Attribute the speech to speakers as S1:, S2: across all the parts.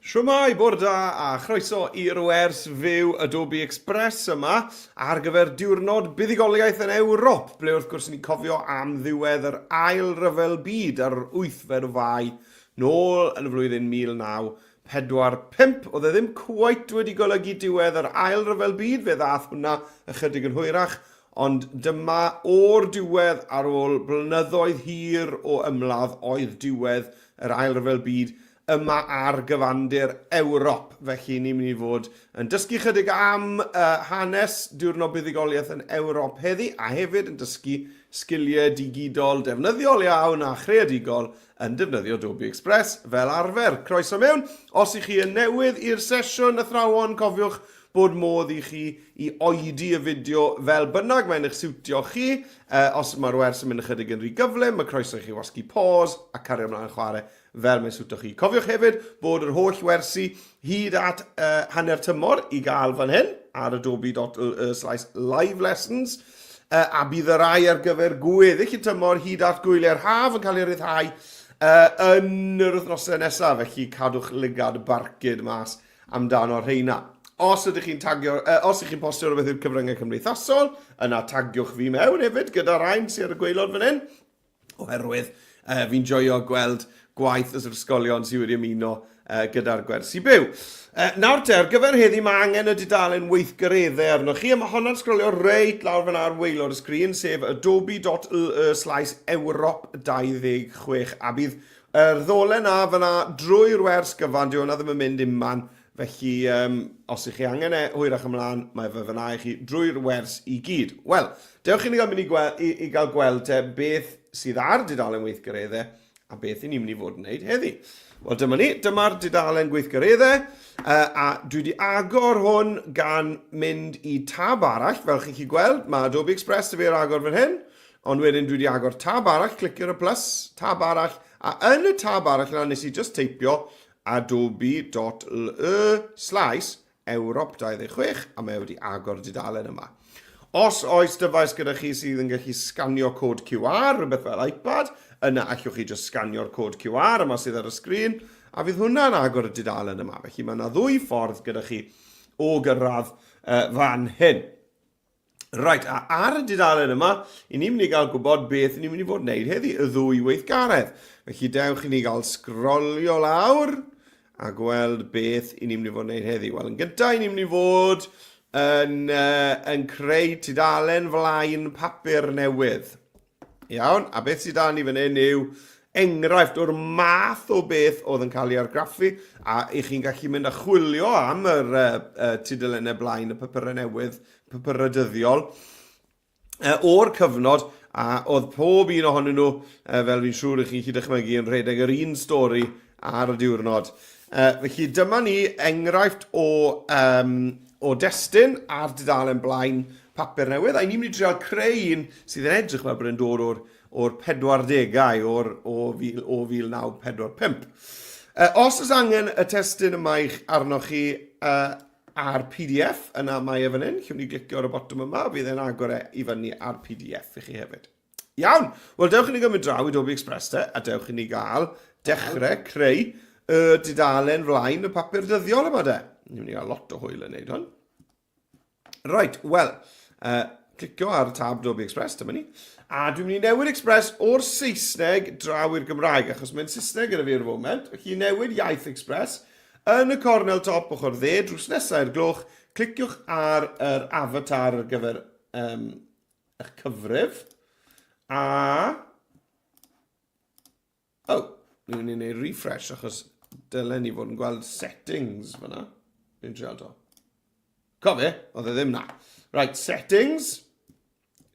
S1: Shwmae, bore da a chroeso i'r wers fyw Adobe Express yma ar gyfer diwrnod buddugoliaeth yn Ewrop, ble wrth gwrs ni'n cofio am ddiwedd yr Ail Ryfel Byd ar yr wythfed o Fai nôl yn y flwyddyn 1945. Oedd e ddim cweit wedi golygu diwedd yr Ail Ryfel Byd, fe ddath hwnna ychydig yn hwyrach, ond dyma o'r diwedd ar ôl blynyddoedd hir o ymladd oedd diwedd yr Ail Ryfel Byd yma ar gyfandir Ewrop. Felly ni'n mynd i fod yn dysgu chydig am uh, hanes diwrnod buddugoliaeth yn Ewrop heddi a hefyd yn dysgu sgiliau digidol defnyddiol iawn a chreadigol yn defnyddio Adobe Express fel arfer. Croeso mewn. Os ych chi yn newydd i'r sesiwn athrawon, cofiwch bod modd i chi i oedi y fideo fel bynnag mae'n eich siwtio chi. Uh, os mae'r wers yn mynd ychydig yn rhy gyflym, mae croeso i chi wasgu pause a cario ymlaen chwarae fel mae'n swto chi. Cofiwch hefyd bod yr holl wersi hyd at uh, hanner tymor i gael fan hyn ar adobe.ly slash live lessons. Uh, a bydd y rai ar gyfer gweddill y tymor hyd at gwyliau'r haf yn cael ei ryddhau uh, yn yr wythnosau nesaf, felly cadwch lygad barcud mas amdano rheina. Os ydych chi'n tagio, uh, os ydych chi'n postio rhywbeth i'r cyfryngau cymdeithasol, yna tagiwch fi mewn hefyd gyda rhain sydd ar y gwaelod fan hyn. oherwydd uh, fi'n joio gweld gwaith yr ysgolion sydd wedi ymuno uh, gyda'r gwersi byw. Uh, nawr te, ar gyfer heddi mae angen y dudalen weithgareddau arnoch chi, a mae honna'n sgrolio reit lawr fan ar waelod y sgrin, sef adobe.ly slash Ewrop 26, a bydd yr ddolen na fyna drwy'r wers gyfan, dyw hwnna ddim yn mynd unman Felly, um, os ych chi angen e hwyrach ymlaen, mae fe fyna i chi drwy'r wers i gyd. Wel, dewch i ni gael mynd i, gwel, i, i gael gweld te beth sydd ar dudalen weithgareddau a beth i ni'n mynd i fod yn gwneud heddi. Wel, dyma ni, dyma'r dudalen gweithgareddau, uh, a dwi wedi agor hwn gan mynd i tab arall, fel chi'n chi gweld, mae Adobe Express dy fi ar agor fan hyn, ond wedyn dwi wedi agor tab arall, clicio ar y plus, tab arall, a yn y tab arall yna nes i just teipio adobe.ly slaes Ewrop 26 a mae wedi agor y dudalen yma. Os oes dyfais gyda chi sydd yn gallu sganio cod QR, rhywbeth fel iPad, yna allwch chi jyst sganio'r cod QR yma sydd ar y sgrin, a fydd hwnna'n agor y dudalen yma. Felly mae yna ddwy ffordd gyda chi o gyrraedd uh, fan hyn. Reit, a ar y dudalen yma, i ni'n mynd i gael gwybod beth ni'n mynd i fod yn wneud heddi, y ddwy weithgaredd. Felly dewch i ni gael sgrolio lawr a gweld beth i ni'n mynd i fod yn wneud heddi. Wel, yn gyntaf, i ni'n mynd i fod yn, uh, yn creu tudalen flaen papur newydd. Iawn, a beth sydd 'da ni fan hyn yw enghraifft o'r math o beth oedd yn cael ei argraffu, a i chi'n gallu mynd a chwilio am yr uh, uh, tudalennau blaen, y papurau newydd, papurau dyddiol, uh, o'r cyfnod, a oedd pob un ohonyn nhw, uh, fel fi'n siŵr i chi'n gallu dychmygu, yn rhedeg yr un stori ar y diwrnod. Uh, felly dyma ni enghraifft o, um, o destun ar dudalen blaen papur newydd, a ni'n mynd i trial creu un sydd yn edrych fel bod e'n dod o'r, or 40au, o'r, o, fil, o 1945. Uh, os oes angen y testun yma i'ch arnoch chi uh, ar PDF, yna mae e fan hyn, chi'n mynd i glicio ar y botwm yma, fydd e'n agor e i fyny ar PDF i chi hefyd. Iawn! Wel, dewch i ni gymryd draw i Adobe Express te, a dewch i ni gael dechrau creu y dudalen flaen y papur dyddiol yma de. Ni'n mynd i gael lot o hwyl yn neud hwn. Right, wel, uh, clicio ar y tab Adobe Express, dyma ni. A dwi'n mynd i newid Express o'r Saesneg draw i'r Gymraeg, achos mae'n Saesneg gyda fi ar y foment. Felly newid iaith Express. Yn y cornel top ochr dde, drws nesaf i'r gloch, cliciwch ar yr avatar ar gyfer um, eich cyfrif, a... Oh, ni'n mynd i wneud refresh achos dylen ni fod yn gweld settings fyna. Ni'n trial to. Cofe, oedd e ddim na. Right, settings.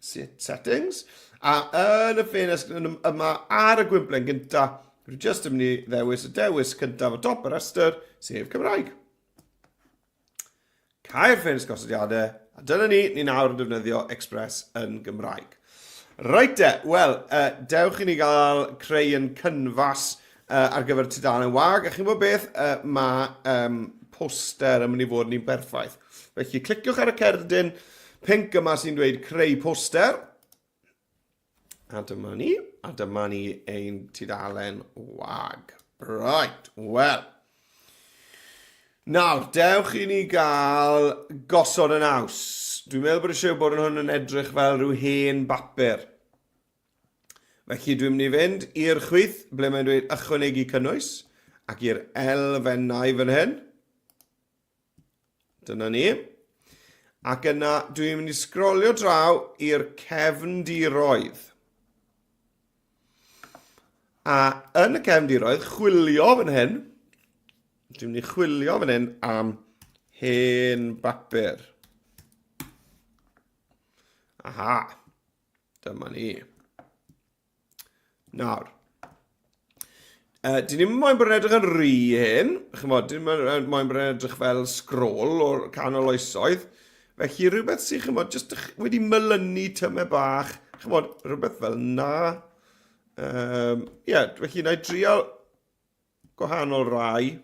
S1: Settings. A yn y ffenest yma ar y gwymplen gynta, rwy jyst yn mynd i ddewis y dewis cyntaf o top y rhestr, sef Cymraeg. Cau'r ffenest gosodiadau, a dyna ni, ni nawr yn defnyddio Express yn Gymraeg. Reit de, wel, uh, dewch i ni gael creu yn cynfas uh, ar gyfer tudalen wag, a chi'n gwybod beth, uh, mae um, poster yn mynd i fod yn un berffaith. Felly, cliciwch ar y cerdyn pinc yma sy'n dweud creu poster, A dyma ni, a dyma ni ein tudalen wag. Right, wel. Nawr, dewch i ni gael gosod y naws. Dwi'n meddwl bod eisiau bod yn hwn yn edrych fel rhyw hen bapur. Felly dwi'n mynd i fynd i'r chwith ble mae'n dweud ychwanegu cynnwys ac i'r elfennau fan hyn. Dyna ni. Ac yna dwi'n mynd i sgrolio draw i'r cefndiroedd. A yn y cefndiroedd, chwilio fan hyn. Dwi'n mynd i chwilio fan hyn am hen bapur. Aha. Dyma ni. Nawr. Dyn ni'n moyn bod yn edrych yn rhy hen. Chymod, dyn ni'n moyn bod yn edrych fel sgrôl o'r canol oesoedd. Felly rhywbeth sy'n, chymod, jyst wedi melynu tyme bach. Chymod, rhywbeth fel na. Ie, um, yeah, felly na i drial gwahanol rai.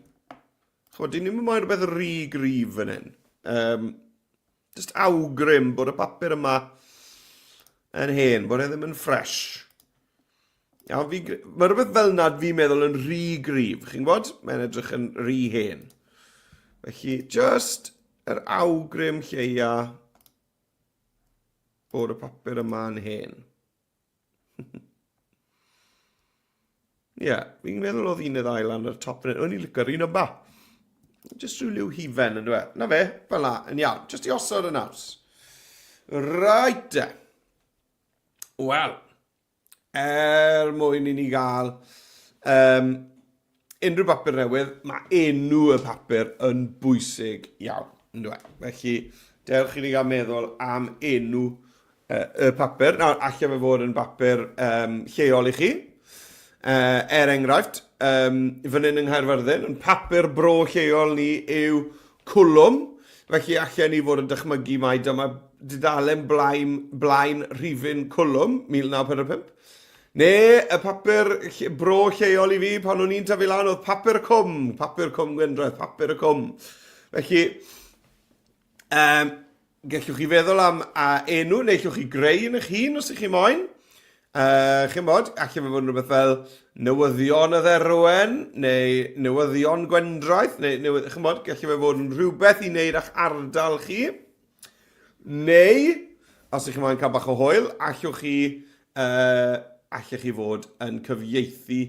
S1: Chymod, dyn ni'n moyn rhywbeth rhy gryf fan hyn. Um, just awgrym bod y papur yma yn hen, bod e ddim yn ffres. Iawn, fi, mae rhywbeth fel na fi'n meddwl yn rhy gryf, chi'n gwybod? Mae'n edrych yn rhy hen. Felly, just yr awgrym lleia bod y papur yma yn hen. Ie, yeah, fi'n meddwl oedd un neu ddau lan ar y top fan hyn. O'n i'n licio'r un yma. Just rhyw liw hufen yn dweud. Na fe, fel la, yn iawn. Just i osod y naws. Right de. Wel, er mwyn i ni gael um, unrhyw bapur newydd, mae enw y papur yn bwysig iawn. Yn dweud. Felly, dewch i ni gael meddwl am enw y papur. Nawr, allai fe fod yn bapur um, lleol i chi. Er enghraifft, um, fan hyn yng Nghaerfyrddin, yn papur bro lleol ni yw Cwlwm. Felly allai ni fod yn dychmygu mai dyma dudalen blaen, blaen rhifyn Cwlwm, 1945. Neu y papur bro lleol i fi pan o'n i'n tyfu lan oedd papur y cwm, papur cwm Gwendraeth, papur y cwm. Felly, um, Gellwch chi feddwl am a enw, neu llwch chi greu yn eich hun os ych chi moyn. Chi'n bod, allai fe fod yn rhywbeth fel newyddion y dderwen, neu newyddion Gwendraeth, neu newydd, chi'n bod, gallai fe fod yn rhywbeth i wneud â'ch ardal chi. Neu, os ych chi moyn cael bach o hwyl, allwch chi, allech chi fod yn cyfieithu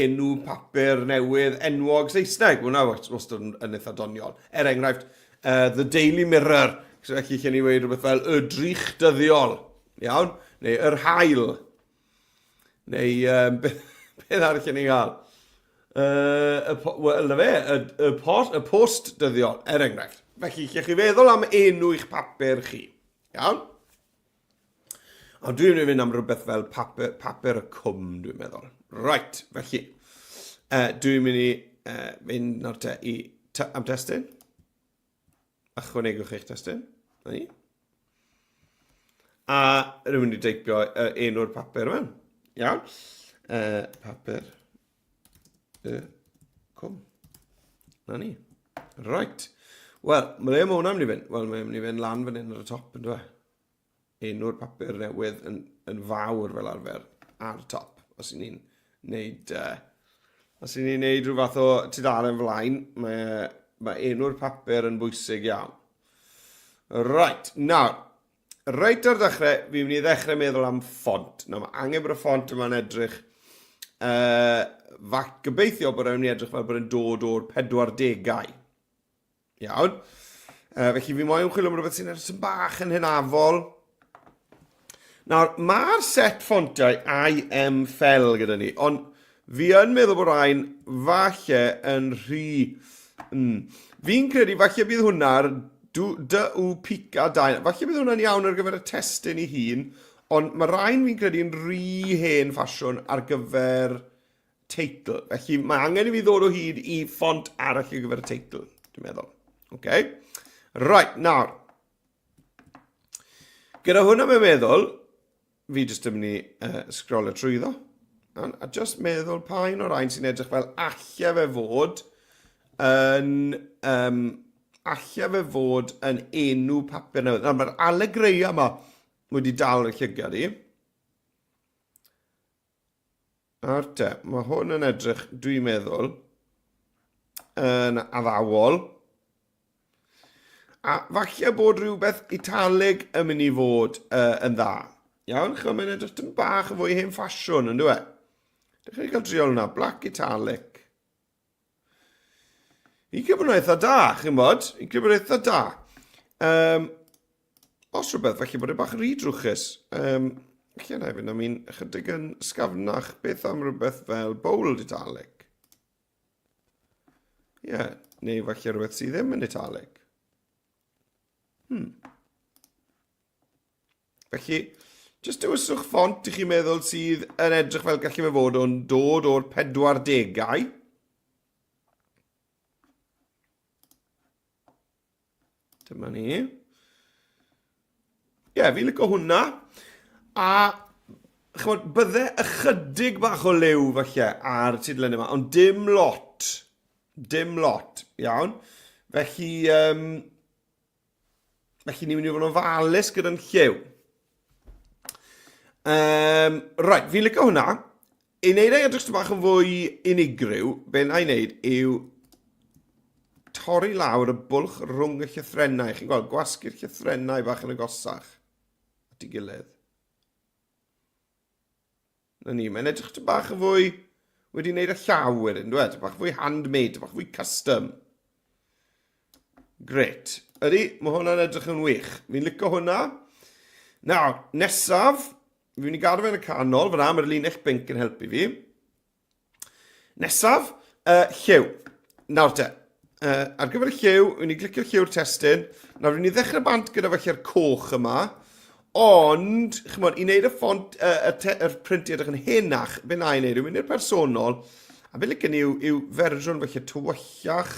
S1: enw papur newydd enwog Saesneg. Mae hwnna wastad yn, yn eitha doniol. Er enghraifft, The Daily Mirror. So, felly lle ni wedi rhywbeth fel Y Drych Dyddiol. Iawn? Neu Yr Haul. Neu um, beth, beth arall ni'n gael? Y, wel, na fe, y, y, post, y post dyddiol, er enghraifft. Felly, lle chi feddwl am enw i'ch papur chi. Iawn? Ond dwi'n mynd i fynd am rhywbeth fel papur, papur y cwm, dwi'n meddwl. Right, felly, dwi'n mynd i fynd nawr te i am testun. Ychwanegwch eich testun. Na ni. A rwy'n mynd i deipio enw'r papur yma. Iawn. Papur y cwm. Na ni. Right. Wel, mae le mae hwnna'n mynd i fynd? Wel, mae'n mynd i fynd lan fan hyn ar y top, yn dweud. Enw'r papur newydd yn, yn fawr fel arfer ar y top. Os y'n ni'n neud, os y'n ni'n neud rhyw fath o tudalen flaen, mae, mae enw'r papur yn bwysig iawn. Right, nawr, reit ar ddechrau, fi'n mynd i ddechrau meddwl am ffont. Nawr, mae angen bod y ffont yma'n edrych, fa, gobeithio bod e'n mynd i edrych fel bod e'n dod o'r 40au. Iawn. Felly fi moyn chwilio am rhywbeth sy'n edrych bach yn hynafol. Nawr, mae'r set ffontiau IM Fell gyda ni, ond fi yn meddwl bod rhain falle yn rhy... Fi'n credu falle bydd hwnna'r D U Pica 2, falle bydd hwnna'n iawn ar gyfer y testun ei hun, ond mae rhain fi'n credu yn rhy hen ffasiwn ar gyfer teitl. Felly mae angen i fi ddod o hyd i ffont arall ar gyfer y teitl, dwi'n meddwl. Okay. Right, nawr. Gyda hwnna mewn meddwl, fi jyst yn mynd i sgrolio trwyddo. A just meddwl pa un o'r rhain sy'n edrych fel alle fe fod yn... Um, alle fe fod yn enw papur newydd. Nawr, mae'r Alegreia yma wedi dal y llygad i. Nawr te, mae hwn yn edrych, dwi'n meddwl, yn addawol. A falle bod rhywbeth italig yn mynd i fod yn dda. Iawn, chymod, mae'n edrych tyn bach yn fwy hen ffasiwn, yn dweud? Dechrau cael triol hwnna, black italic. Fi'n credu bod nhw'n eitha da, chi'n bod? Fi'n credu bod eitha da. Um, os rhywbeth, felly bod e bach rhy drwchus. Um, lle na i fynd am un ychydig yn sgafnach, beth am rhywbeth fel bold italic? Ie, yeah, neu falle rhywbeth sydd ddim yn italic. Felly, jyst dewiswch ffont i chi'n meddwl sydd yn edrych fel gallu fe fod o'n dod o'r 40au. Dyma ni. Ie, yeah, fi'n licio hwnna. A chymod, bydde ychydig bach o liw falle ar y tudalen yma, ond dim lot. Dim lot, iawn. Felly, um, Felly ni'n mynd i fod yn ofalus gyda'n lliw. Um, right, fi'n licio hwnna. I wneud ei edrych bach yn fwy unigryw, be na i wneud yw torri lawr y bwlch rhwng y llythrennau. Chi'n gweld, gwasgu'r llythrennau bach yn agosach at ei gilydd. Na ni, mae'n edrych tipyn bach yn fwy wedi wneud â llaw wedyn, dwi? Tipyn bach fwy handmade, tipyn bach fwy custom. Gret. Ydy, mae hwnna'n edrych yn wych. Fi'n licio hwnna. Nawr, nesaf, fi'n mynd i gadw fe yn y canol, fyna, mae'r linell binc yn helpu fi. Nesaf, lliw. Nawr te, ar gyfer y lliw, fi'n i glicio lliw'r testun. Nawr, fi'n i ddechrau bant gyda felly'r coch yma, ond, chymod, i wneud y ffont, y, te, y print i edrych yn henach, be na i wneud yw mynd i'r personol, a be licen i yw, yw fersiwn felly tywyllach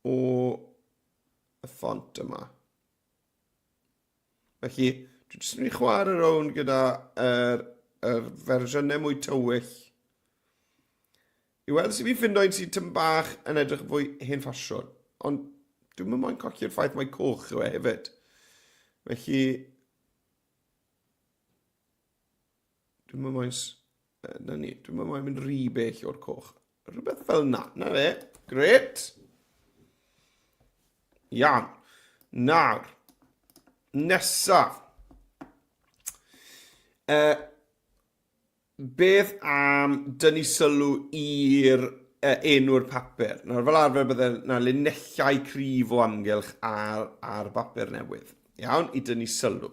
S1: o y ffont yma. Felly, dwi jyst yn mynd i chwarae rownd gyda yr, yr fersiynau mwy tywyll. I weld sy'n fi'n ffindo un sy'n tyn bach yn edrych fwy hen ffasiwn. Ond dwi'n mynd moyn colli'r ffaith mai coch yw e hefyd. Felly, Dwi'm yn moyn... Na ni, dwi'm yn moyn mynd rhy bell o'r coch. Rhywbeth fel na. Na fe. Gret. Iawn. Nawr. Nesaf. Beth am dynnu sylw i'r enw'r papur? Nawr, fel arfer bydde na linellau cryf o amgylch ar, ar bapur newydd. Iawn, i dynnu sylw.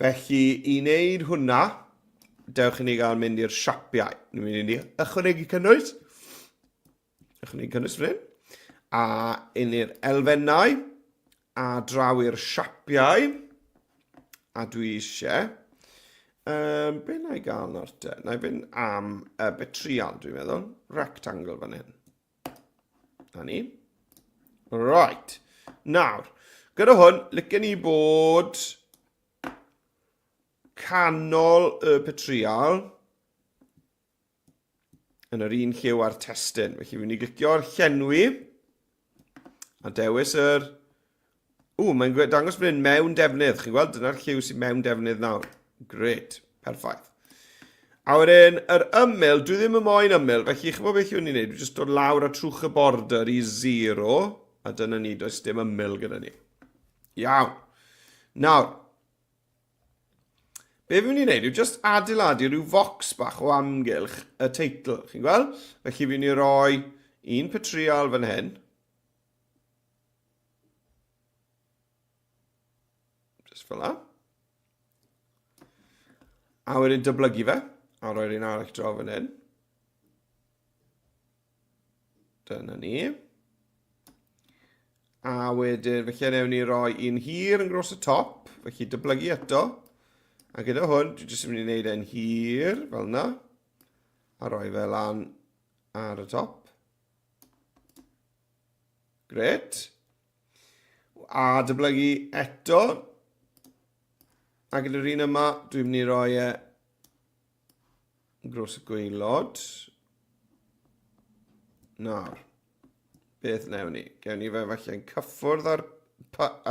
S1: Felly, i wneud hwnna, dewch i ni gael mynd i'r siapiau. Ni'n mynd i ychwanegu cynnwys. Ychwanegu cynnwys fan hyn. A un i'r elfennau, a draw i'r siapiau. A dwi eisiau... Um, be na i gael nawr te? Na i fynd am betrial, dwi'n meddwl. Rectangle fan hyn. Na ni. Right. Nawr, gyda hwn, licen i bod canol y petrial yn yr un lliw â'r testun. Felly, fi'n mynd i glicio'r llenwi a dewis yr... Ww, mae'n dangos fan hyn mewn defnydd. Chi'n gweld, dyna'r lliw sy'n mewn defnydd nawr. Gret, perffaith. A wedyn, yr ymyl, dwi ddim yn moyn ymyl, felly chi'n gwybod beth yw'n ei wneud? Dwi'n just dod lawr a trwch y border i zero, a dyna ni, does dim ymyl gyda ni. Iawn. Nawr, be fi'n mynd i wneud yw just adeiladu rhyw focs bach o amgylch y teitl, chi'n gweld? Felly fi'n mynd i roi un petrial fan hyn. Just fel la. A wedyn dyblygu fe, a roi'r un arall draw fan hyn. Dyna ni. A wedyn, felly newn ni roi un hir yn gros y top, felly dyblygu eto. A gyda hwn, dwi jyst yn mynd i wneud e'n hir, fel yna. A roi fe lan ar y top. Gret. A dyblygu eto. A gyda'r un yma, dwi'n mynd i roi e gros y gwaelod. Nawr, beth wnewn ni? Gewn ni fe falle'n cyffwrdd ar,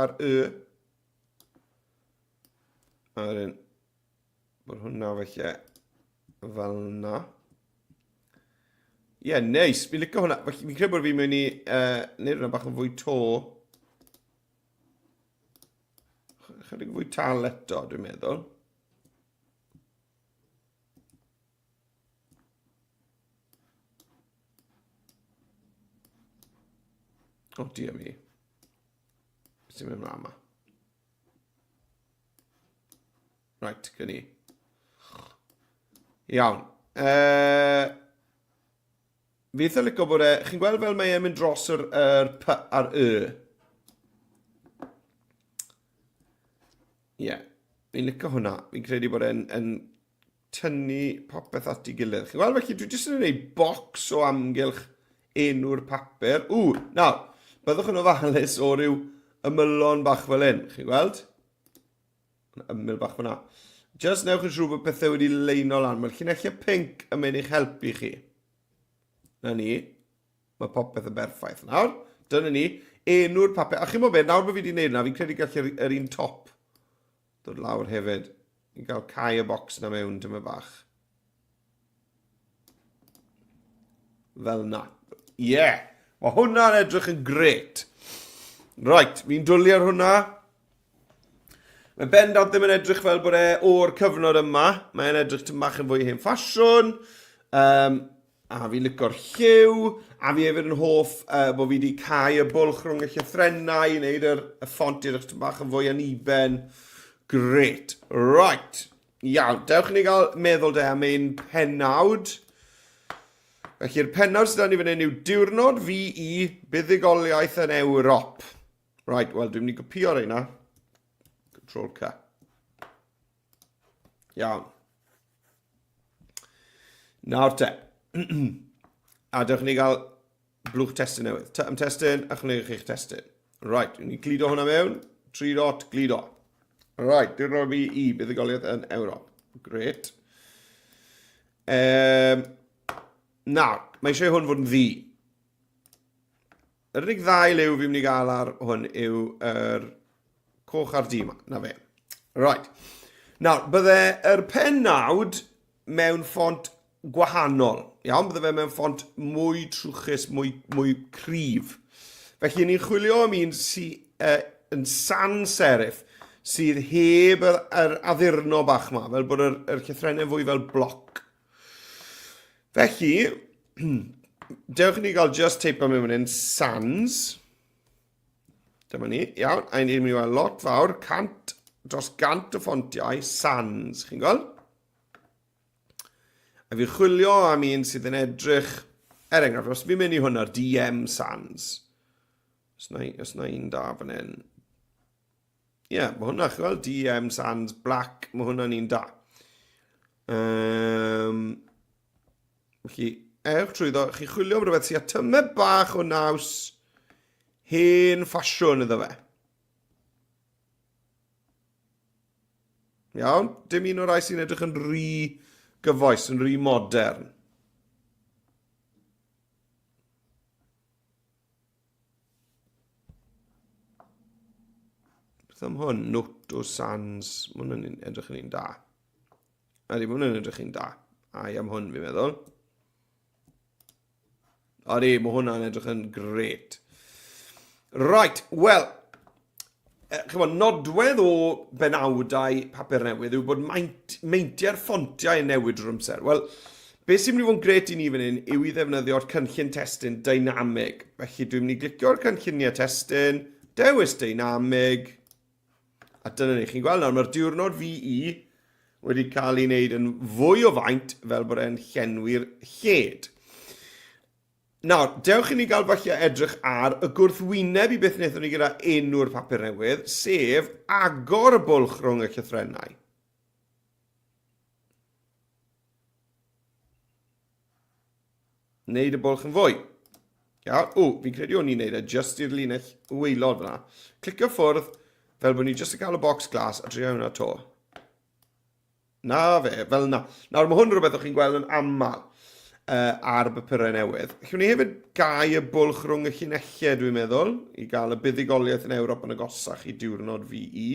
S1: ar y. A wedyn, bod hwnna falle fel yna. Ie, yeah, neis. Fi'n licio hwnna. Felly, fi'n credu bod fi'n mynd i uh, neud hwnna bach yn fwy to. Chydig fwy tal eto, dwi'n meddwl. O, oh, dear me. Beth sy'n mynd mlaen yma? Right, gyn ni. Iawn. Uh, fi eitha licio bod e... Chi'n gweld fel mae e'n mynd dros yr, yr P a'r Y? Ie. Yeah. Fi'n licio hwnna. Fi'n credu bod e'n yn tynnu popeth at ei gilydd. Chi'n gweld felly, dwi jyst yn gwneud bocs o amgylch enw'r papur. Ww, nawr, byddwch yn ofalus o ryw ymylon bach fel hyn. Chi'n gweld? Ymyl bach fyna. Just newch yn siŵr bod pethau wedi leino lan. Mae'r llinellau pink yn mynd i'ch helpu chi. Na ni. Mae popeth yn berffaith. Nawr, dyna ni. Enw'r papur. A chi'n bod beth, nawr bod fi wedi gwneud yna, fi'n credu gallu'r yr un top dod lawr hefyd. I gael cau y bocs na mewn, dyma bach. Fel na. Ie! Yeah. Mae hwnna'n edrych yn gret. Right, fi'n dwlu ar hwnna. Mae bendant ddim yn edrych fel bod e o'r cyfnod yma. Mae'n edrych tyn bach yn fwy hen ffasiwn. Um, a fi'n licio'r lliw. A fi hefyd yn hoff uh, bod fi wedi cau y bwlch rhwng y llythrennau i wneud yr, y ffont i edrych tyn bach yn fwy aniben. Great. Right. Iawn, dewch i ni gael meddwl de am ein pennawd. Felly'r pennawd sydd 'da ni fan hyn yw Diwrnod VE Buddugoliaeth yn Ewrop. Right, wel, dwi'n mynd i gopio reina. Control C. Iawn. Nawr te. A dewch ni gael blwch testun newydd. T am testun, ychwanegwch eich testun. Right, dwi'n gludo hwnna mewn. 3 dot, gludo. Right, diwrnod fi i buddugoliaeth yn Ewrop. Great. Um, nawr, mae eisiau hwn fod yn ddi. Yr unig ddau liw fi'n mynd i gael ar hwn yw yr coch a'r du yma. Na fe. Right. Nawr, bydde yr pennawd mewn ffont gwahanol. Iawn, bydde fe mewn ffont mwy trwchus, mwy, mwy cryf. Felly, ni'n chwilio am un sydd uh, yn sans serif, sydd heb yr, yr addurno bach yma, fel bod yr, yr llythrennau fwy fel bloc. Felly, dewch i ni gael just teip am fan hyn, sans. Dyma ni, iawn, a ni'n mynd i weld lot fawr, cant, dros gant o ffontiau, sans, chi'n gweld? A fi chwilio am un sydd yn edrych, er enghraifft, os fi'n mynd i hwnna'r DM Sans, os na, os na un da fan hyn, Ie, yeah, mae hwnna, chi'n gweld, DM Sans Black, mae hwnna'n un da. Um, felly, ewch trwyddo, chi'n chwilio am rhywbeth sy'n tymed bach o naws hen ffasiwn iddo fe. Iawn, dim un o'r rhai sy'n edrych yn rhy gyfoes, yn rhy modern. Beth am hwn? Noto Sans. Mae hwn yn edrych yn un da. Ydy, mae hwn yn edrych yn da. Ai am hwn, fi'n meddwl. Ydy, mae hwnna'n edrych yn gret. Right, wel, chymod, nodwedd o benawdau papur newydd yw bod maint, meintiau'r ffontiau yn newid drwy'r amser. Wel, beth sy'n mynd i fod yn gret i ni fan hyn yw i ddefnyddio'r cynllun testun dynamig. Felly dwi'n mynd i glicio'r cynlluniau testun, dewis dynamig, a dyna ni. Chi'n gweld nawr, mae'r diwrnod VE wedi cael ei wneud yn fwy o faint fel bod e'n llenwi'r lled. Nawr, dewch i ni gael falle edrych ar y gwrthwyneb i beth wnaethon ni gyda enw'r papur newydd, sef agor y bwlch rhwng y llythrennau. Wneud y bwlch yn fwy. Iawn, o, fi'n credu o'n i'n neud e just i'r linell waelod fyna. Clicio ffwrdd, fel bod ni just yn cael y bocs glas a trio hwnna to. Na fe, fel na. Nawr, mae hwn rhywbeth o'ch chi'n gweld yn aml uh, ar bapurau newydd. Allwn ni hefyd gau y bwlch rhwng y llinellau, dwi'n meddwl, i gael y buddugoliaeth yn Ewrop yn agosach i diwrnod VE.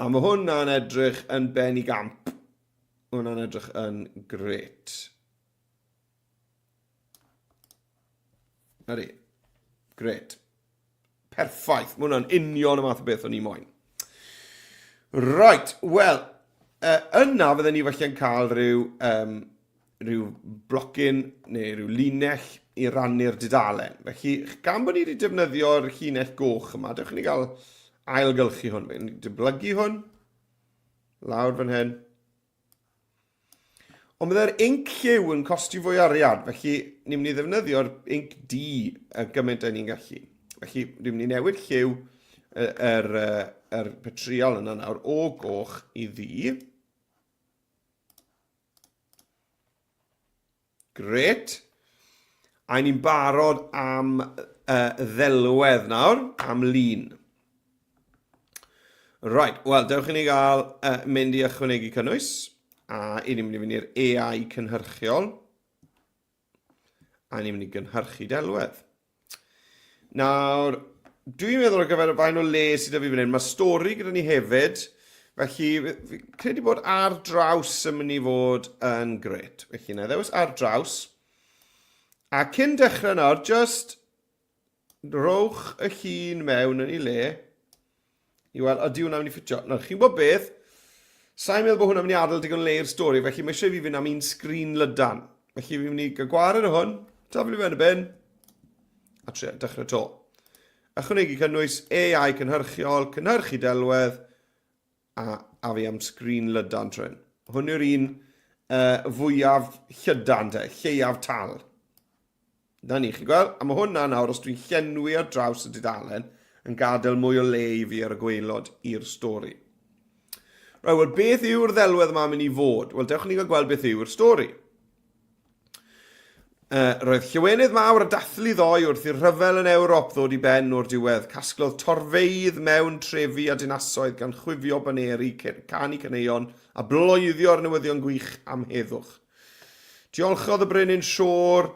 S1: A mae hwnna'n edrych yn ben i gamp. Hwnna'n edrych yn gret. Ydy. Gret. Perffaith. Mae hwnna'n union y math o beth o'n i moyn. Right, wel, uh, yna fydden ni falle'n cael rhyw, um, rhyw blocyn neu rhyw linell i rannu'r dudalen. Felly, gan bod ni wedi defnyddio'r llinell goch yma, dewch i ni gael ailgylchu hwn. Fe'n dyblygu hwn, lawr fan hyn. Ond byddai'r inc lliw yn costi fwy arian, felly ni'n mynd i ddefnyddio'r inc du y gymaint â ni'n gallu. Felly ni'n mynd i newid lliw yr, yr, yr petriol yna nawr o goch i ddu. Grêt. A ni'n barod am uh, ddelwedd nawr, am lun. Right, wel, dewch i ni gael uh, mynd i ychwanegu cynnwys. A i ni'n mynd i fynd i'r AI cynhyrchiol. A ni'n mynd i gynhyrchu delwedd. Nawr, dwi'n meddwl ar gyfer y fain o le sydd 'da fi fan hyn, mae stori gyda ni hefyd, felly fi credu bod ar draws yn mynd i fod yn gret. Felly, na i ddewis ar draws. A cyn dechrau nawr, just rowch y llun mewn yn ei le. I weld, ydy hwnna'n mynd i ffitio? Nawr, chi'n gwybod beth? Sa'n meddwl bod hwnna'n mynd i adael digon le i'r stori, felly mae eisiau i fi fynd am un sgrin lydan. Felly fi'n mynd i gael gwared o hwn, taflu fe yn y bin, a trio, dechrau to. Ychwanegu cynnwys AI cynhyrchiol, cynhyrchu delwedd, a, a fi am sgrin lydan tro hyn. Hwn yw'r un uh, fwyaf llydan te, lleiaf tal. Na ni, chi'n gweld? A mae hwnna nawr, os dwi'n llenwi ar draws y dudalen, yn gadael mwy o le i fi ar y gwaelod i'r stori. Right, wel, beth yw'r ddelwedd yma'n mynd i fod? Wel, dewch ni gael gweld beth yw'r stori. Uh, roedd llawenydd mawr a dathlu ddoe wrth i'r rhyfel yn Ewrop ddod i ben o'r diwedd. Casglodd torfeydd mewn trefi a dinasoedd gan chwifio baneri, canu caneuon a bloeddio'r newyddion gwych am heddwch. Diolchodd y Brenin Siôr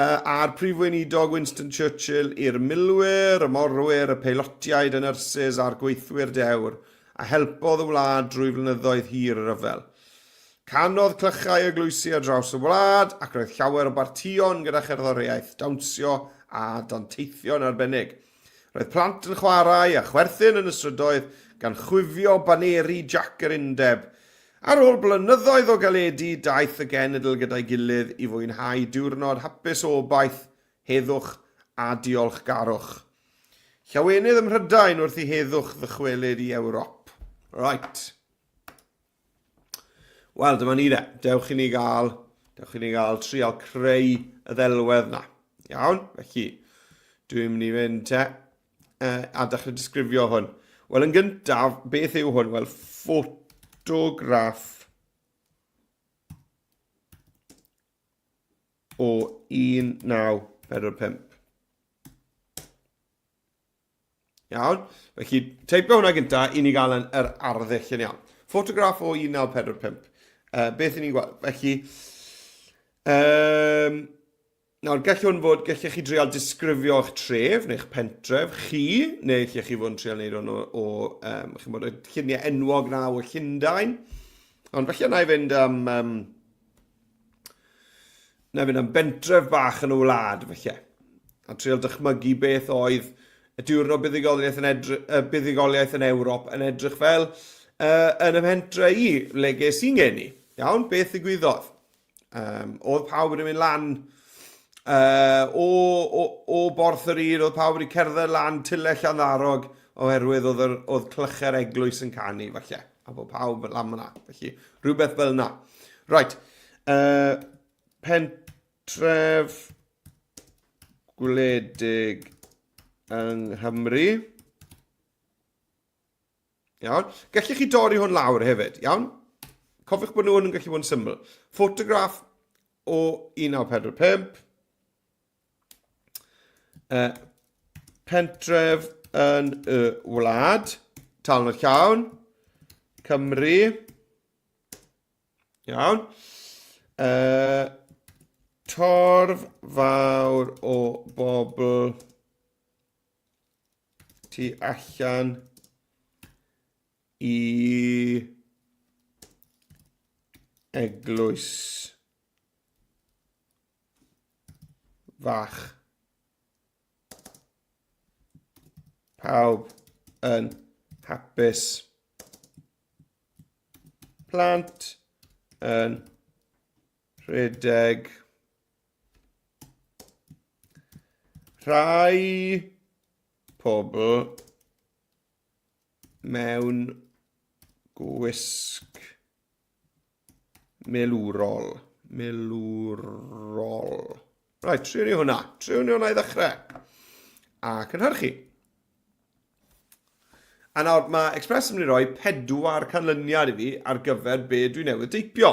S1: a'r Prif Weinidog Winston Churchill i'r milwyr, y morwyr, y peilotiaid, y nyrsys a'r gweithwyr dewr a helpodd y wlad drwy flynyddoedd hir y rhyfel. Canodd clychau eglwysi ar draws y wlad ac roedd llawer o bartïon gyda cherddoriaeth, dawnsio a danteithion arbennig. Roedd plant yn chwarae a chwerthin yn y strydoedd gan chwifio baneri Jac yr Undeb. Ar ôl blynyddoedd o galedu, daeth y genedl gyda'i gilydd i fwynhau diwrnod hapus o obaith, heddwch a diolchgarwch. Llawenydd ym Mhrydain wrth i heddwch ddychwelyd i Ewrop. Right. Wel, dyma ni de. Dewch i ni gael, dewch i ni gael trial creu y ddelwedd na. Iawn, felly, dwi'n mynd i fynd te a dechrau disgrifio hwn. Wel, yn gyntaf, beth yw hwn? Wel, ffotograff o 1945. Iawn? Felly, teipio hwnna gynta i ni gael yn yr arddull yn iawn. Ffotograff o 1945. Uh, beth i ni'n gweld? Felly, um, nawr, gall hwn fod, gallech chi drial disgrifio eich tref neu'ch pentref chi, neu lle chi fod yn trial wneud hwn o, o um, chi'n bod, y lluniau enwog na o Llundain. Ond felly na i fynd am, um, Na fynd am bentref bach yn y wlad, felly. A trial dychmygu beth oedd y diwrnod buddugoliaeth yn, edry, uh, buddugoliaeth yn Ewrop yn edrych fel uh, yn y mhentre i, le ges i'n geni. Iawn, beth ddigwyddodd? Um, oedd pawb wedi mynd lan uh, o, o, o Borth yr Un, oedd pawb wedi cerdded lan Tyle Llanddarog oherwydd oedd, yr, oedd clychau'r eglwys yn canu, falle. A bod pawb lan yna. Felly, rhywbeth fel yna. Right. Uh, pentref gwledig yng Nghymru. Iawn. Gallech chi dorri hwn lawr hefyd, iawn? Cofiwch bod nhw hwn yn gallu bod yn syml. Ffotograff o 1945. Uh, pentref yn y wlad, Talnod Llawn, Cymru. Iawn. Uh, torf fawr o bobl tu allan i Eglwys fach. Pawb yn hapus. Plant yn rhedeg. Rhai pobl mewn gwisg milwrol. Milwrol. Right, triwn ni hwnna. Triwn ni hwnna i ddechrau. A cynhyrchu. A nawr, mae Express yn mynd i roi pedwar canlyniad i fi ar gyfer be dwi newydd deipio.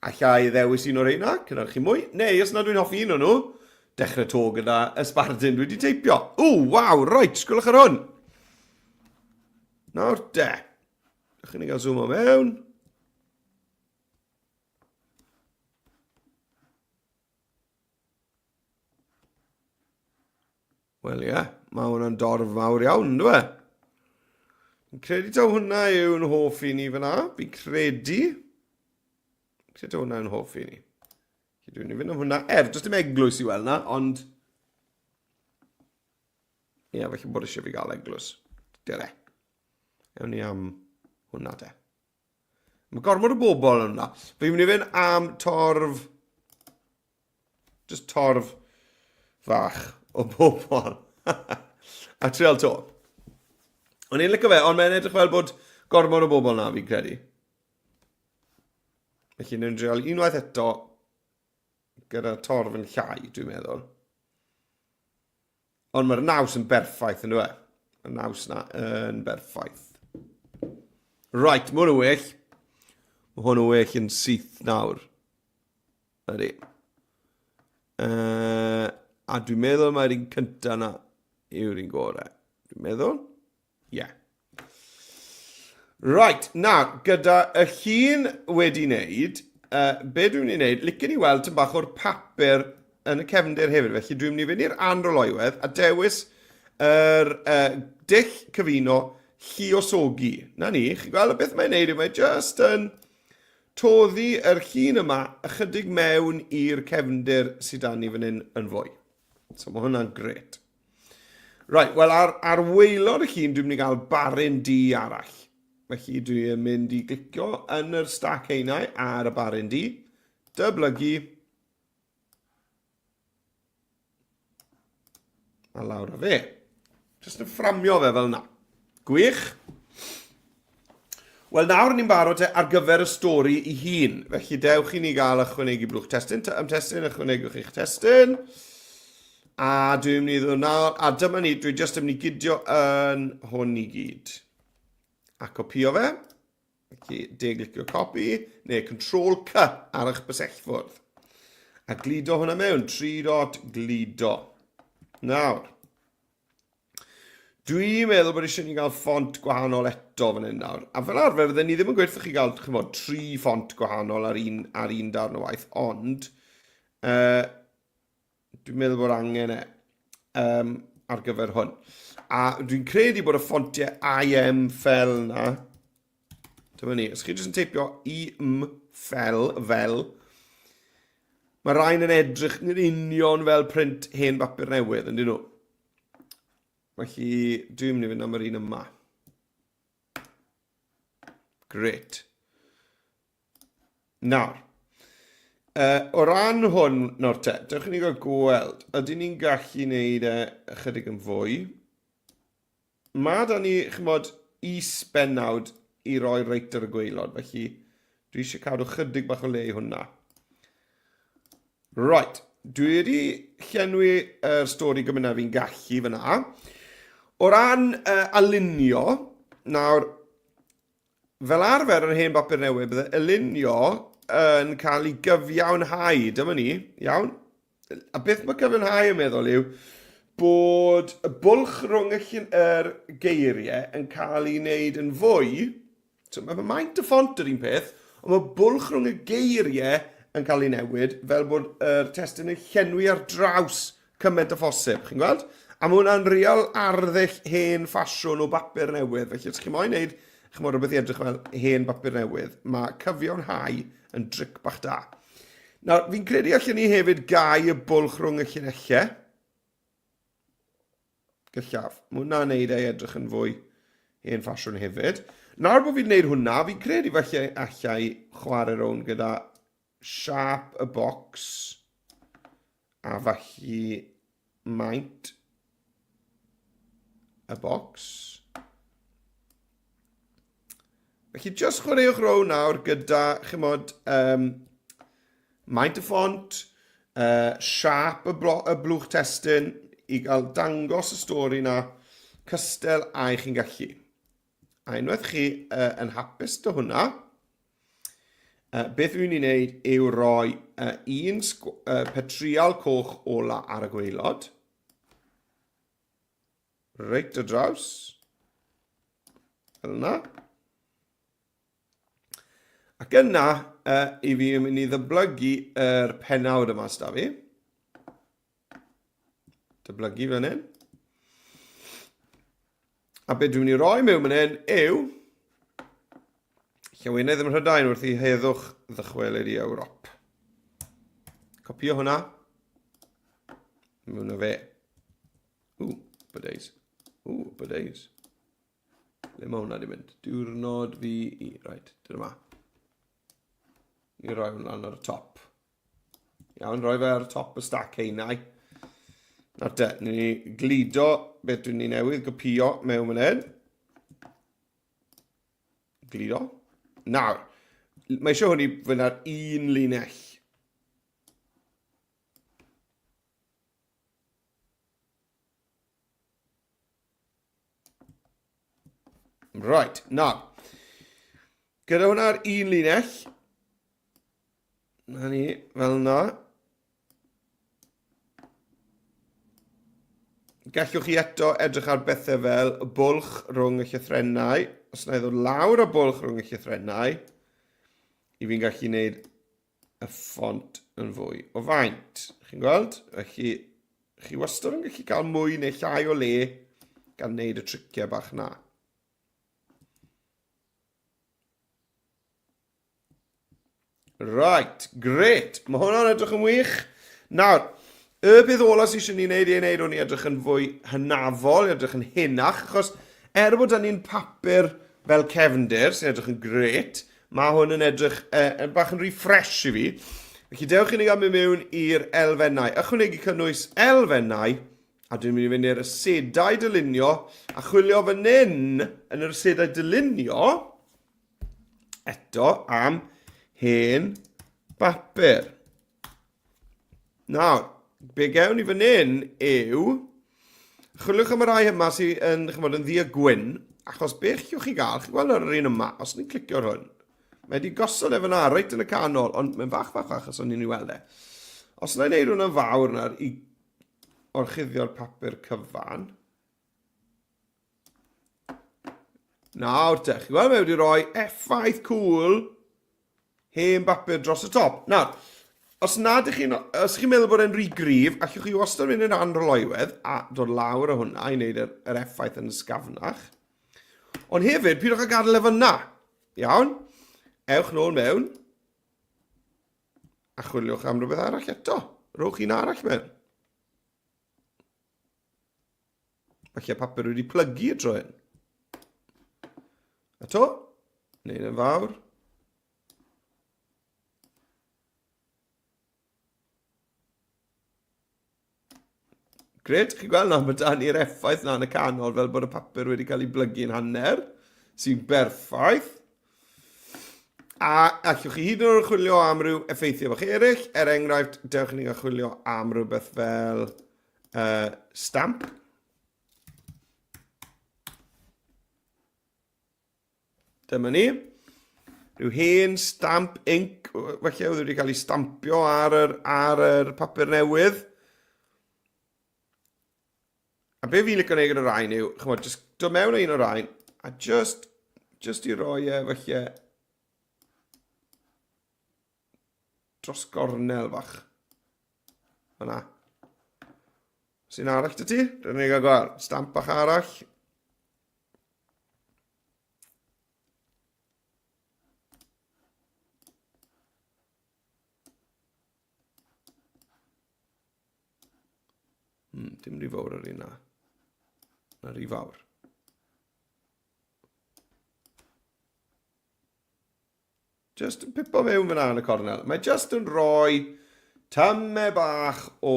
S1: Alla i ddewis un o'r reina, cynhyrchu mwy, neu os nad dwi'n hoffi un o'n nhw, dechrau to gyda y sbardun dwi wedi teipio. Ww, waw, reit, sgwylwch ar hwn. Nawr de, ydych chi'n gael zoom o mewn. Wel ie, mae hwnna'n dorf mawr iawn, ynddo fe? Fi'n credu taw hwnna yw'n hoff i ni fyna. Fi'n credu. Fi'n credu taw hwnna yw'n hoff i ni. Felly dwi'n mynd am hwnna. Er, does dim eglwys i weld na, ond... Ie, yeah, felly bod eisiau fi gael eglwys. Dere. Ewn ni am hwnna de. Mae gormod o bobl yn hwnna. Fi'n mynd i fynd am torf Just torf fach o bobl. A trial to. O'n i'n licio fe, ond mae'n edrych fel bod gormod o bobl na, fi'n credu. Felly, ni'n trial unwaith eto gyda torf yn llai, dwi'n meddwl. Ond mae'r naws yn berffaith, yn dweud. Mae'r naws na yn berffaith. Right, mae hwn yn well. Mae hwn yn well yn syth nawr. Ydy. Uh, a dwi'n meddwl mae'r un cyntaf na yw'r un gorau. Dwi'n meddwl? Ie. Yeah. Right, na, gyda y llun wedi wneud, uh, be dwi'n mynd i wneud, licen i weld tyn bach o'r papur yn y cefndir hefyd, felly dwi'n mynd i fynd i'r anroloiwedd a dewis yr uh, dull cyfuno lluosogi. Na ni, chi'n gweld beth mae'n neud yw mae just yn Toddi yr llun yma ychydig mewn i'r cefndir sydd 'da ni fan hyn yn fwy. So mae hwnna'n gret. Right, wel ar, ar waelod y llun dwi'n mynd i gael baryn du arall. Felly dwi'n mynd i glicio yn yr stac einau ar y baryn du, dyblygu, A lawr â fe. Just yn fframio fe fel yna. Gwych. Wel, nawr ni'n barod te ar gyfer y stori i hun. Felly dewch i ni gael ychwanegu blwch testun. Am testun, ychwanegwch eich testun. A dwi'n mynd i ddod nawr, a dyma ni, dwi jyst yn mynd i gydio yn hwn i gyd. A copio fe. Felly, de-glicio copy, neu Control C ar eich bysellfwrdd. A gludo hwnna mewn, 3 dot gludo. Nawr, dwi'n meddwl bod eisiau ni gael ffont gwahanol eto fan hyn nawr. A fel arfer, fydden ni ddim yn gweithio chi gael, chymod, tri ffont gwahanol ar un, ar un darn o waith, ond uh, Dwi'n meddwl bod angen e um, ar gyfer hwn. A dwi'n credu bod y ffontiau IM fel na. Dyma ni. Os chi jyst yn teipio IM fel, fel, mae rhain yn edrych yn union fel print hen bapur newydd, yn dyn nhw. Felly, dwi'n mynd i fynd am yr un yma. Great. Nawr, uh, o ran hwn, nawr te, dewch i ni gael gweld, ydyn ni'n gallu neud e ychydig yn fwy? Mae da ni, chymod, is-bennawd i roi reit ar y gwaelod, felly dwi eisiau cadw chydig bach o le i hwnna. Right, dwi wedi llenwi yr stori gymaint fi'n gallu fyna. O ran uh, alinio, nawr, Fel arfer yn hen bapur newydd, bydde alinio yn cael ei gyfiawnhau. Dyma ni, iawn? A beth mae cyfiawnhau yn meddwl yw bod y bwlch rhwng y llun, yr geiriau yn cael ei wneud yn fwy. So mae maint y ffont yr un peth, ond mae bwlch rhwng y geiriau yn cael ei newid fel bod yr testun yn llenwi ar draws cymaint â phosib, chi'n gweld? A mae hwnna'n real arddull hen ffasiwn o bapur newydd, felly os chi moyn wneud Chymod, rhywbeth i edrych fel hen bapur newydd. Mae cyfiawnhau yn dric bach da. Nawr, fi'n credu allan ni hefyd gau y bwlch rhwng y llinellau. Gallaf. Mae hwnna'n neud ei edrych yn fwy hen ffasiwn hefyd. Nawr bod fi'n gwneud hwnna, fi'n credu falle allai chwarae rownd gyda siap y bocs a falle maint y bocs. Felly, just chwaraewch row nawr gyda, chymod, um, maint y ffont, uh, siap y, blo, y blwch testun, i gael dangos y stori na cystel a i chi'n gallu. A unwaith chi uh, yn hapus dy hwnna, uh, beth dwi'n ei wneud yw roi uh, un uh, petrial coch ola ar y gwaelod. Reit o draws. Fel yna. Ac yna, uh, i fi yn mynd i ddyblygu yr penawd yma sda fi. Dyblygu fan hyn. A beth dwi'n mynd i roi mewn fan hyn yw Llawenydd ym Mhrydain wrth i heddwch ddychwelyd i Ewrop. Copio hwnna. Mewn o fe. Ww, byddeis. Ww, byddeis. Le mae hwnna di mynd? Diwrnod fi i... Right, dyna ma. Ni roi hwnna lan ar y top. Iawn, roi fe ar y top y stack heinau. Nawr te, ni gludo beth dwi'n ni newydd gopio mewn fan hyn. Gludo. Nawr, mae eisiau hwn i fynd ar un linell. Right, na. Gyda hwnna ar un linell, na ni, fel na. Gallwch chi eto edrych ar bethau fel y bwlch rhwng y llythrennau. Os na i ddod lawr y bwlch rhwng y llythrennau, i fi'n gallu gwneud y ffont yn fwy o faint. Chi'n gweld? Felly, chi wastad yn gallu cael mwy neu llai o le gan wneud y triciau bach na. Right, great. Mae hwnna'n edrych yn wych. Nawr, y peth ola sydd eisiau ni wneud i ei wneud hwn i edrych yn fwy hynafol, i edrych yn henach, achos er bod ni'n papur fel cefndir, sy'n edrych yn gret, Mae hwn yn edrych uh, bach yn rhy ffresh i fi. Felly dewch i ni gael mynd mewn i'r elfennau. Ychwanegu cynnwys elfennau, a dwi'n mynd i fynd i'r asedau dylunio, a chwilio fan hyn yn yr asedau dylunio, eto am hen bapur. Nawr, be gewn ni fan hyn yw... Chwiliwch am y rai yma sydd yn, chymod, yn ddu a gwyn, achos be chiwch chi gael, chi'n gweld ar yr un yma, os ni'n clicio ar hwn, mae wedi gosod e fyna, reit yn y canol, ond mae'n fach, fach, fach, os o'n i'n ei weld e. Os yna i wneud hwnna'n fawr nawr i orchuddio'r papur cyfan, Nawr te, chi'n gweld mae wedi rhoi effaith cool hen bapur dros y top. Nawr, os nad ych chi'n, os chi'n meddwl bod e'n rhy gryf, allwch chi wastad mynd yn anrholoiwedd a dod lawr o hwnna i wneud yr, yr effaith yn ysgafnach. Ond hefyd, pidwch â gadael e fyna. Iawn? Ewch nôl mewn a chwiliwch am rhywbeth arall eto. Rhowch un arall mewn. Falle papur wedi plygu y tro hyn. A to, wneud yn fawr. Gret, chi'n gweld nawr, mae da ni'r effaith na yn y canol fel bod y papur wedi cael ei blygu'n hanner, sy'n berffaith. A allwch chi hyd yn oed chwilio am ryw effeithiau bach eraill. Er enghraifft, dewch i ni gael chwilio am rhywbeth fel stamp. Dyma ni. Rhyw hen stamp inc, felly oedd wedi cael ei stampio ar yr, ar yr papur newydd. A be fi'n licio gwneud gyda rhain yw, chymod, just dod mewn o un o'r rhain, a just, just i roi e, felly, dros gornel fach. Fyna. Sy'n arall dy ti? Rydyn ni'n gael gweld. Stamp bach arall. dim rhy fawr ar un na. Na rhy fawr. Just yn pipo mewn fyna yn y cornel. Mae just yn rhoi tamme bach o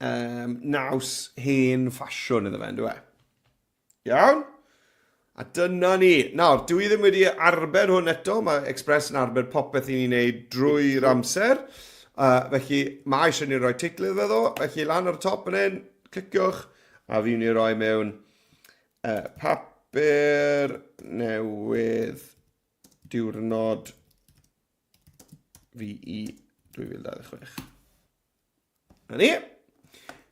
S1: um, naws hen ffasiwn iddo fe, ynddo e? Iawn? A dyna ni. Nawr, dwi ddim wedi arbed hwn eto. Mae Express yn arbed popeth i ni'n neud drwy'r amser. Felly, mae eisiau ni roi teitl iddo fe ddo. Felly, lan ar y top yn hyn, cliciwch, a fi'n ni roi mewn papur newydd diwrnod VE 2026. Na ni.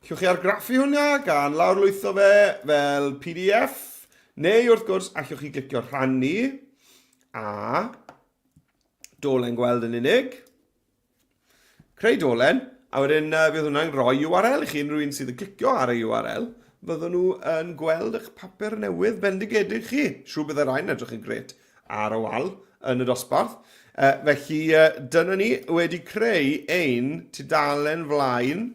S1: Llwch chi argraffu hwnna gan lawrlwytho fe fel PDF, neu wrth gwrs allwch chi glicio rhannu a dolen gweld yn unig. Creu dolen, a wedyn uh, fydd hwnna'n rhoi URL i chi, unrhyw un sydd yn clicio ar y URL, fydden nhw yn gweld eich papur newydd bendigedig chi. Siŵr bydd y rhain edrych yn gret ar y wal yn y dosbarth. Uh, felly, uh, dyna ni wedi creu ein tudalen flaen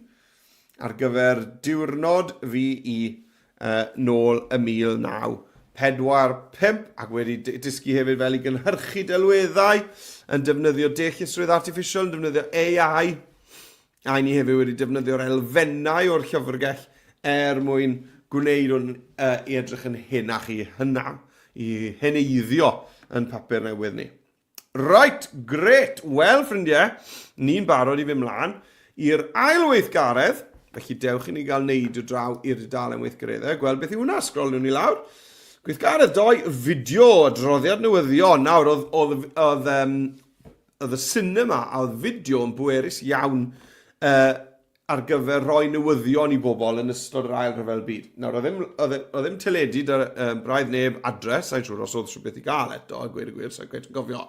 S1: ar gyfer diwrnod VE uh, nôl y 1945 ac wedi dysgu hefyd fel i gynhyrchu delweddau yn defnyddio deallusrwydd artiffisial, yn defnyddio AI, a ni hefyd wedi defnyddio'r elfennau o'r llyfrgell er mwyn gwneud hwn uh, i edrych yn henach i hynna, i heneiddio yn papur newydd ni. Right, grêt. Wel, ffrindiau, ni'n barod i fynd mlaen i'r ail weithgaredd. Felly dewch i ni gael neud o draw i'r dudalen weithgareddau, gweld beth yw hwnna, sgroliwn ni lawr. Gweithgaredd doi, fideo, adroddiad newyddion. Nawr, oedd, oedd, oedd, um, oedd y cinema a oedd fideo yn bwerus iawn uh, ar gyfer rhoi newyddion i bobl yn ystod yr Ail Rhyfel Byd. Nawr, oedd ddim, oedd, oedd ddim teledu da um, braidd neb adre, sa'n siŵr os oedd rhywbeth i gael eto, a gweud y gwir, sa'n cweit yn gofio.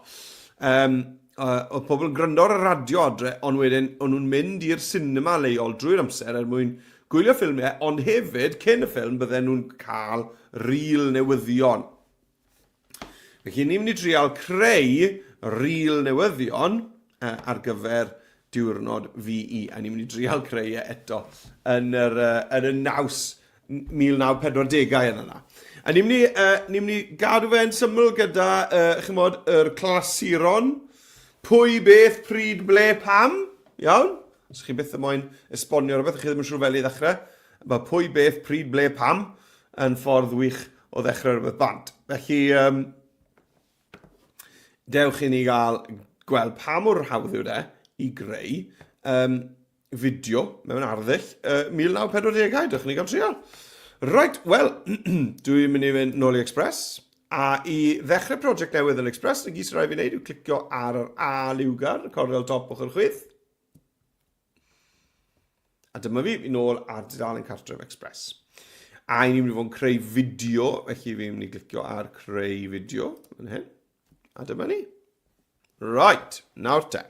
S1: Um, uh, oedd pobl yn gwrando ar y radio adre, ond wedyn o'n nhw'n mynd i'r sinema leol drwy'r amser er mwyn gwylio ffilmiau, ond hefyd, cyn y ffilm, bydden nhw'n cael rîl newyddion. Felly ni'n mynd i drial creu rîl newyddion uh, ar gyfer diwrnod VE, a ni'n mynd i drial creu e eto yn, yr, uh, yn y naws 1940au yna na. A ni'n mynd i, uh, ni mynd i gadw fe'n syml gyda, uh, chymod, yr clasuron, pwy, beth, pryd, ble, pam, iawn? Os chi byth yn moyn esbonio rhywbeth, chi ddim yn siŵr fel i ddechrau, mae pwy, beth, pryd, ble, pam yn ffordd wych o ddechrau rhywbeth bant. Felly, um, dewch i ni gael gweld pa mor hawdd yw de i greu um, fideo mewn arddull uh, 1940au. Dewch i ni gael trial. Right, wel, dwi'n mynd i fynd nôl i Express. A i ddechrau prosiect newydd yn Express, na gyd sy'n rhaid fi wneud yw clicio ar yr A liwgar, y cornel top ochr chwith. A dyma fi, fi nôl ar dudalen Cartref Express. A i ni'n mynd i fod yn creu fideo, felly fi'n mynd i glicio ar creu fideo yn hyn. A dyma ni. Right, nawr te.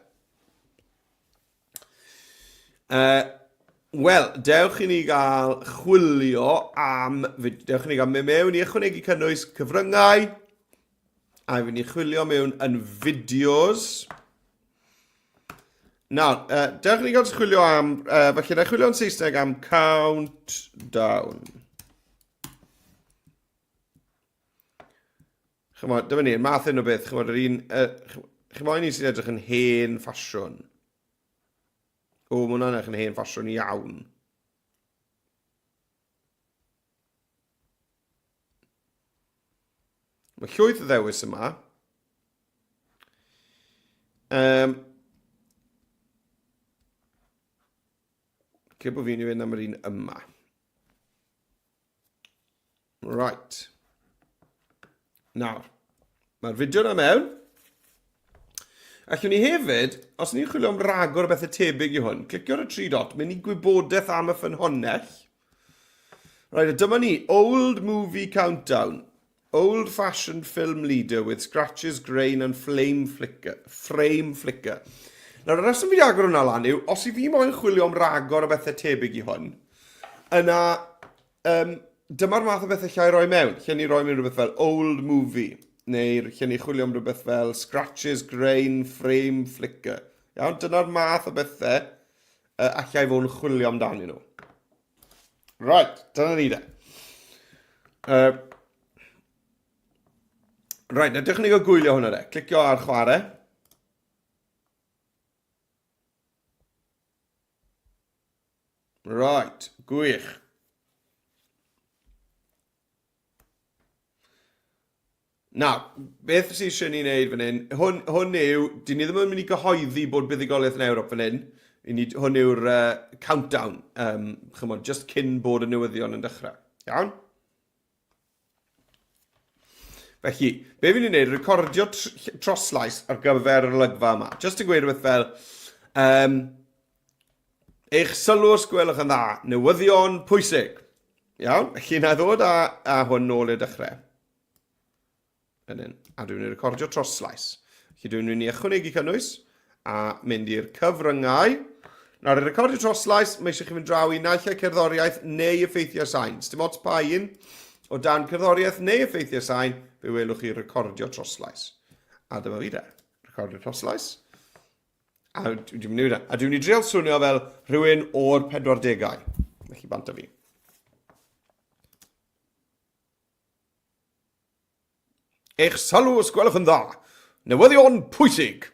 S1: Uh, Wel, dewch i ni gael chwilio am... Dewch i ni gael mynd mewn i ychwanegu cynnwys cyfryngau. A fi'n i chwilio mewn yn fideos. Nawr, uh, dewch ni gael chwilio am, uh, felly na chwilio yn Saesneg am countdown. Chymod, dyma ni, math hyn o beth, chymod, yr un, uh, chymod, un sy'n edrych yn hen ffasiwn. O, mae hwnna'n edrych yn hen ffasiwn iawn. Mae llwyth o ddewis yma. Um, Cyn bod fi'n i fynd am yr un yma. Right. Nawr, mae'r fideo yna mewn. Allwn ni hefyd, os ni'n chwilio am ragor o bethau tebyg i hwn, clicio ar y tri dot, mynd i gwybodaeth am y ffynhonnell. Right, a dyma ni, Old Movie Countdown. Old-fashioned film leader with scratches, grain and flame flicker, frame flicker. Nawr, y rheswm fi wedi agor hwnna lan yw, os i fi moyn chwilio am ragor o bethau tebyg i hwn, yna um, dyma'r math o bethau llai roi mewn. Lle ni roi mewn rhywbeth fel old movie, neu lle ni chwilio am rhywbeth fel scratches, grain, frame flicker. Iawn, dyna'r math o bethau uh, allai fod yn chwilio amdanyn nhw. Right, dyna ni de. Right, na dewch ni gael gwylio hwnna de. Clicio ar chwarae. Right, gwych. Nawr, beth sydd eisiau ni wneud fan hyn, hwn, hwn yw, dyn ni ddim yn mynd i gyhoeddi bod buddugoliaeth yn Ewrop fan hyn, I ni, hwn yw'r countdown, chymod, just cyn bod y newyddion yn dechrau. Iawn? Felly, be fi'n ei wneud, recordio troslais ar gyfer yr olygfa yma. Just yn gweud rhywbeth fel, eich sylw os gwelwch yn dda, newyddion pwysig. Iawn, felly na i ddod â, â hwn nôl i'r dechrau. Fan hyn. A dwi'n mynd i recordio troslais. Felly dwi'n mynd i ychwanegu cynnwys a mynd i'r cyfryngau. Nawr, i recordio troslais, mae eisiau chi fynd draw i naill ai cerddoriaeth neu effeithiau sain. Dim ots pa un, o dan cerddoriaeth neu effeithiau sain, fe welwch chi recordio troslais. A dyma fi de, recordio troslais. A dwi'n mynd i, a dwi'n mynd i drial swnio fel rhywun o'r 40au. Felly bant â fi. Eich sylw os gwelwch yn dda. Newyddion pwysig.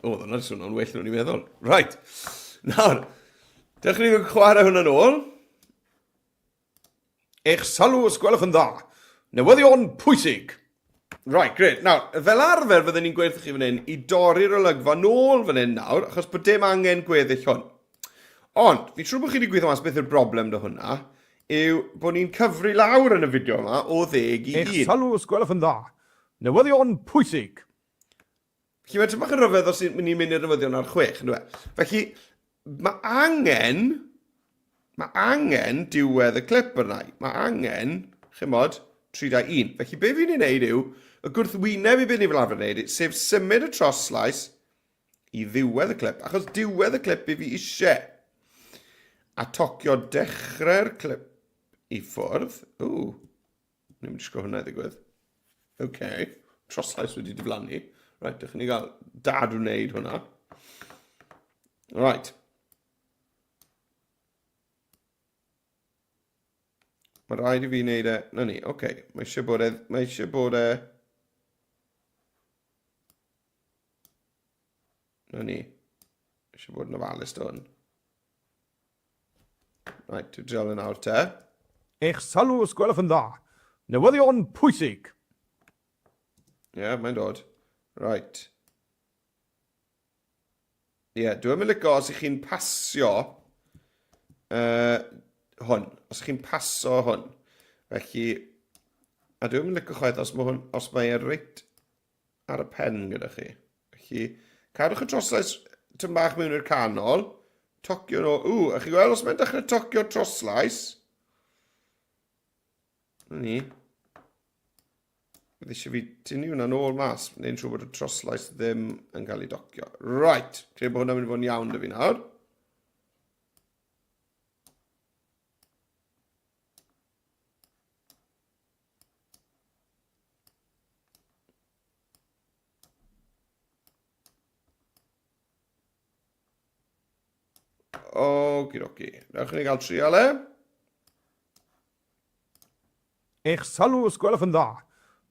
S1: O, oedd hwnna'n swnio'n well na o'n i'n meddwl. Right. Nawr, dewch ni chwarae hwnna'n ôl. Eich sylw os gwelwch yn dda. Newyddion pwysig. Right, great. Nawr, fel arfer fydden ni'n gweud chi fan hyn i dorri'r olygfa nôl fan hyn nawr, achos bod dim angen gweddill hwn. Ond, fi'n siŵr bod chi wedi gweithio mas beth yw'r broblem 'da hwnna, yw bod ni'n cyfri lawr yn y fideo yma o ddeg i un.
S2: Eich sylw os gwelwch yn dda. Newyddion pwysig!
S1: Felly mae'n tipyn bach yn rhyfedd os ni'n mynd i'r newyddion ar chwech, yndyw e? Felly, mae angen, mae angen diwedd y clip arna i. Mae angen, chimod, 3, 2, 1. Felly be fi'n ei wneud yw, y gwrthwyneb i be ni fel arfer yn ei wneud, sef symud y troslais i ddiwedd y clip, achos diwedd y clip i fi eisiau. A tocio dechrau'r clip i ffwrdd. Ww, ni'n mynd i sgro hwnna i ddigwydd. OK, troslais wedi diflannu. Right, dych ni gael dad wneud hwnna. Right. Mae rhaid i fi wneud e... Na ni, oce. Okay. Mae eisiau bod e... Mae eisiau bod e... Na ni. Eisiau bod yn ofalus do hwn. Right, dwi'n drial yn awr te.
S2: Eich sylw os gwelwch yn dda. Newyddion pwysig!
S1: Ie, yeah, mae'n dod. Right. Ie, yeah, dwi'n mynd licio os ych chi'n pasio hwn. Os ych chi'n paso hwn. Felly, a dwi'n mynd licio chwaith os mae hwn, os mae e reit ar y pen gyda chi. Felly, cadwch y troslais tyn bach mewn i'r canol, tocio nhw. Ww, a chi gweld os mae'n dechrau tocio troslais? Na ni. Bydd eisiau fi tynnu hwnna nôl mas, neu'n siŵr bod y troslais ddim yn cael ei docio. Right, credu bod hwnna'n mynd i fod yn iawn dy fi nawr. Okie dokie. Newch ni gael trial e.
S2: Eich sylw os gwelwch yn dda.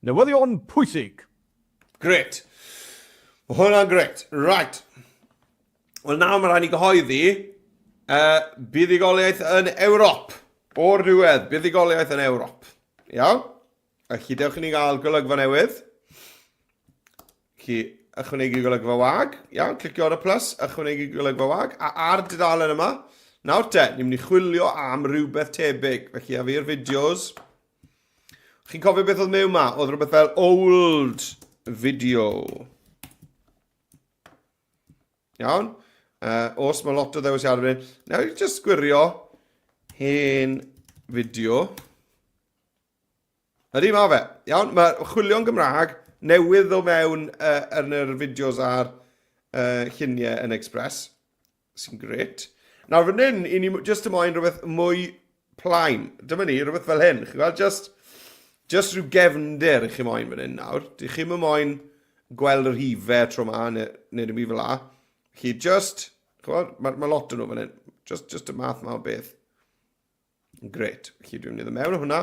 S2: Newyddion pwysig!
S1: Gret. Mae hwnna'n gret. Right. Wel nawr mae rhaid ni gyhoeddi buddugoliaeth yn Ewrop. O'r diwedd, buddugoliaeth yn Ewrop. Iawn? Felly, dewch i ni gael golygfa newydd. Felly, ychwanegu golygfa wag. Iawn, clicio ar y plus, ychwanegu golygfa wag. A ar dudalen yma, nawr te, ni'n mynd i chwilio am rhywbeth tebyg. Felly, a fi'r fideos. Chi'n cofio beth oedd mewn ma? Oedd rhywbeth fel old video. Iawn? Os mae lot o ddewisiadau fan hyn. Nawr i just gwirio hen fideo. Ydy, mae fe. Iawn, mae chwilio'n Gymraeg newydd o mewn yn yr fideos a'r lluniau yn Express, sy'n gret. Nawr fan hyn, i ni just y moyn rhywbeth mwy plaen. Dyma ni, rhywbeth fel hyn. Chi'n gweld, just, just rhyw gefndir i chi moyn fan hyn nawr. Dych chi'm yn moyn gweld yr rhifau tro ma, neu, neu dim byd fel la. Chi just, ch'mod, mae, mae lot o nhw fan hyn. Just, just y math ma o beth. Gret. Felly dwi'n mynd i ddod mewn o hwnna.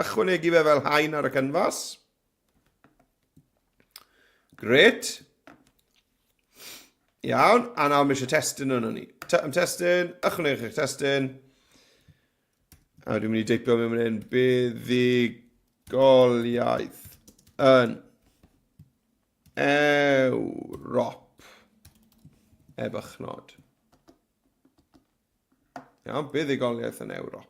S1: Ychwanegu fe fel haen ar y cynfas. Gret. Iawn, a nawr mae eisiau testun yno ni. Testun, ychwanegwch eich testun. A dwi'n mynd i deipio mewn fan hyn, buddugoliaeth yn Ewrop. Ebychnod. Iawn, buddugoliaeth yn Ewrop.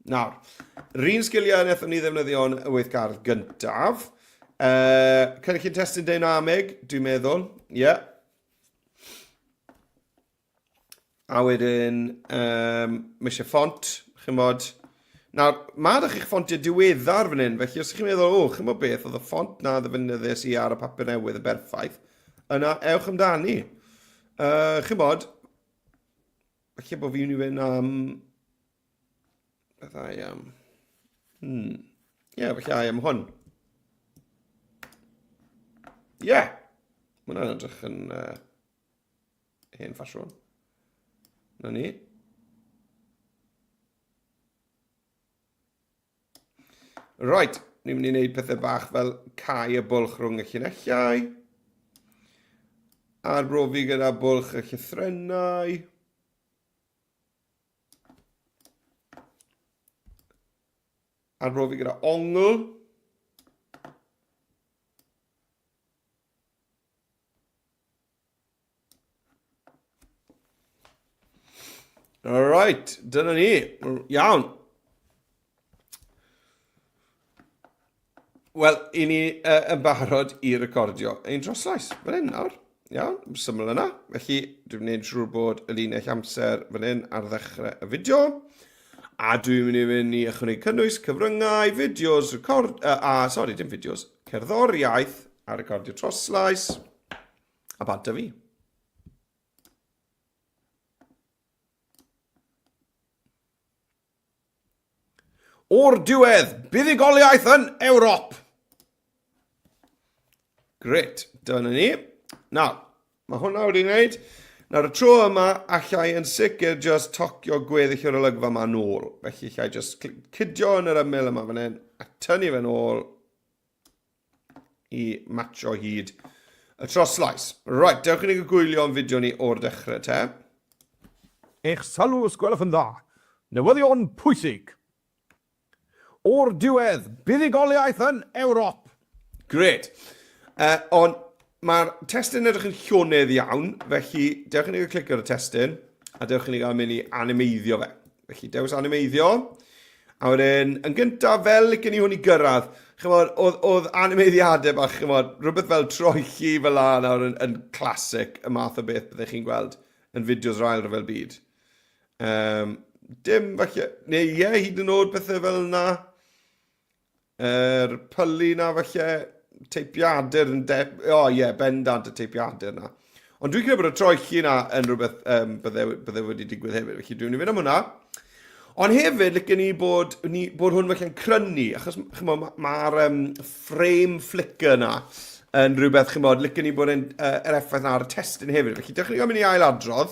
S1: Nawr, yr un sgiliau wnaethon ni ddefnyddio yn y weithgardd gyntaf. Cynllun testun deinamig, dwi'n meddwl. Ie. Yeah. A wedyn, mae eisiau ffont, chymod. Nawr, mae ydych chi'ch ffontiau diweddar fan hyn, felly os ydych chi'n meddwl, o, chymod beth, oedd y ffont na ddefnyddiais i ar y papur newydd yn berffaith, yna ewch amdani. Chymod, Falle bod fi'n mynd i fynd am... Beth ai am... Ie, yeah, falle ai am hwn. Ie! Yeah. Mae hwnna'n edrych yn hen ffasiwn. Na ni. Right, ni'n mynd i wneud pethau bach fel cau y bwlch rhwng y llinellau. Arbrofi gyda bwlch y llythrennau. Arbrofi gyda ongl. Alright, dyna ni. Iawn. Wel, i ni yn barod i recordio ein troslais fan hyn nawr. Iawn, syml yna. Felly, dwi'n gwneud siŵr bod y linell amser fan hyn ar ddechrau y fideo. A dwi'n mynd i fynd i ychwanegu cynnwys, cyfryngau, fideos, record... A, sori, dim fideos, cerddoriaeth a recordio troslais. A bant â fi. O'r diwedd, buddugoliaeth yn Ewrop! Gret, dyna ni. Nawr, mae hwnna wedi wneud. Nawr, y tro yma, allai yn sicr just tocio gweddill yr olygfa yma nôl. Felly, allai just cydio yn yr ymyl yma fan hyn, a tynnu fe nôl i matcho hyd y troslais. Right, dewch i ni gwylio am fideo ni o'r dechrau te.
S2: Eich sylw os gwelwch yn dda. Newyddion pwysig! O'r diwedd, buddugoliaeth yn Ewrop!
S1: Gret. Ond mae'r testun edrych yn llonydd iawn, felly dewch i ni gael clic ar y testun, a dewch i ni gael mynd i animeiddio fe. Felly dewis animeiddio, a wedyn, yn gyntaf, fel licen i hwn i gyrraedd, chymod, oedd, oedd animeiddiadau bach, chymod, rhywbeth fel troelli fel la nawr yn, yn classic, y math o beth byddech chi'n gweld yn fideos yr ail rhyfel byd. Dim falle, neu ie, hyd yn oed pethau fel yna. Yr pylu 'na falle, teipiadur yn de... O oh, ie, yeah, bendant y teipiadur 'na. Ond dwi'n credu bod y troelli 'na yn rhywbeth um, bydde, bydde wedi digwydd hefyd, felly dwi'n mynd i fynd am hwnna. Ond hefyd, licen ni bod, ni, bod hwn felly'n crynu, achos chymod, mae'r ma, ma frame flicker 'na yn rhywbeth, chymod, licen ni bod yn, yr effaith 'na ar y testun hefyd. Felly, dechrau ni mynd i ailadrodd,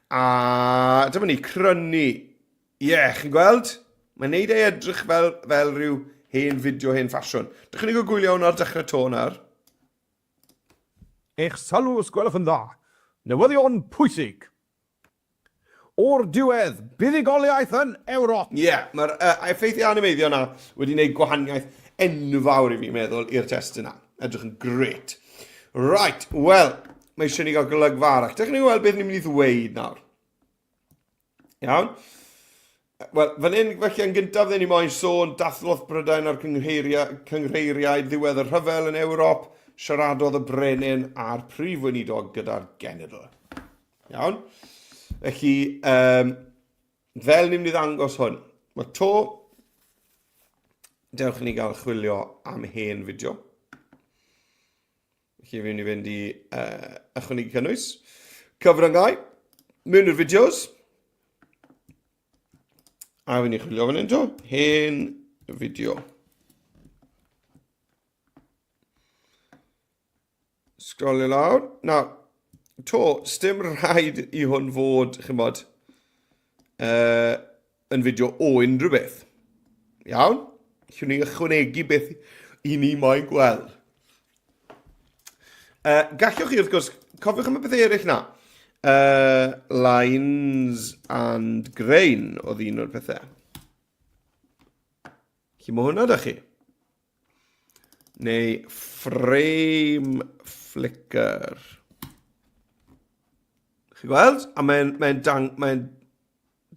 S1: a dyma ni, crynu. Ie, yeah, chi'n gweld? Mae'n neud ei edrych fel, fel rhyw hen fideo hen ffasiwn. Dych chi'n gwylio gwylio hwn ar dechrau to nawr?
S2: Eich sylw os gwelwch yn dda. Newyddion pwysig! O'r diwedd, buddugoliaeth yn Ewrop!
S1: Ie, yeah, mae'r effeithiau animeiddio yna wedi gwneud gwahaniaeth enfawr i fi meddwl i'r testun yna. Edrych yn gret. Right, wel, mae eisiau ni gael golygfa arall. Dych chi'n gweld beth ni'n mynd i ddweud nawr. Iawn? Wel, fan hyn, felly, yn gyntaf, dden ni moyn sôn dathlodd Brydain a'r cynghreiriaid ddiwedd y rhyfel yn Ewrop, siaradodd y brenin a'r prif weinidog gyda'r genedl. Iawn? Felly, um, fel ni'n mynd i ddangos hwn, mae to, dewch i ni gael chwilio am hen fideo. Felly fi'n mynd i fynd i ychwanegu cynnwys. Cyfryngau, mewn i'r fideos. A fi'n i chwilio fan hyn to. Hen fideo. Sgrolio lawr. Nawr, to, sdim rhaid i hwn fod, chymod, yn fideo o unrhyw beth. Iawn? Llwn ni ychwanegu beth i ni moyn gweld. Gallwch chi, wrth gwrs, cofiwch am y pethau eraill na. Lines and grain oedd un o'r pethau. Felly mae hwnna da chi. Neu frame flicker. Chi gweld? A mae'n mae dang, mae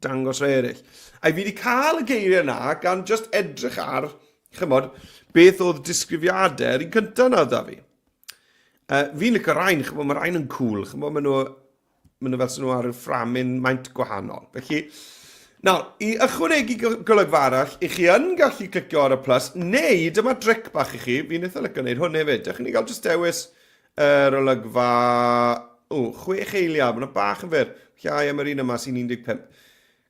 S1: dangos rhai eraill. A fi wedi cael y geiriau yna gan just edrych ar, chymod, beth oedd disgrifiadau yr un cyntaf na da fi. Fi'n licio rhain, chymod, mae rhain yn cool, chymod, maen nhw, maen nhw fel sy'n nhw ar y fframyn maint gwahanol. Felly, nawr, i ychwanegu golygfa arall, i chi yn gallu clicio ar y plus, neu dyma dric bach i chi, fi'n eitha licio gwneud hwn hefyd. Dewch i ni gael just dewis yr olygfa, o, 6 eiliad, mae'n bach yn fyr, llai am yr un yma sy'n 15.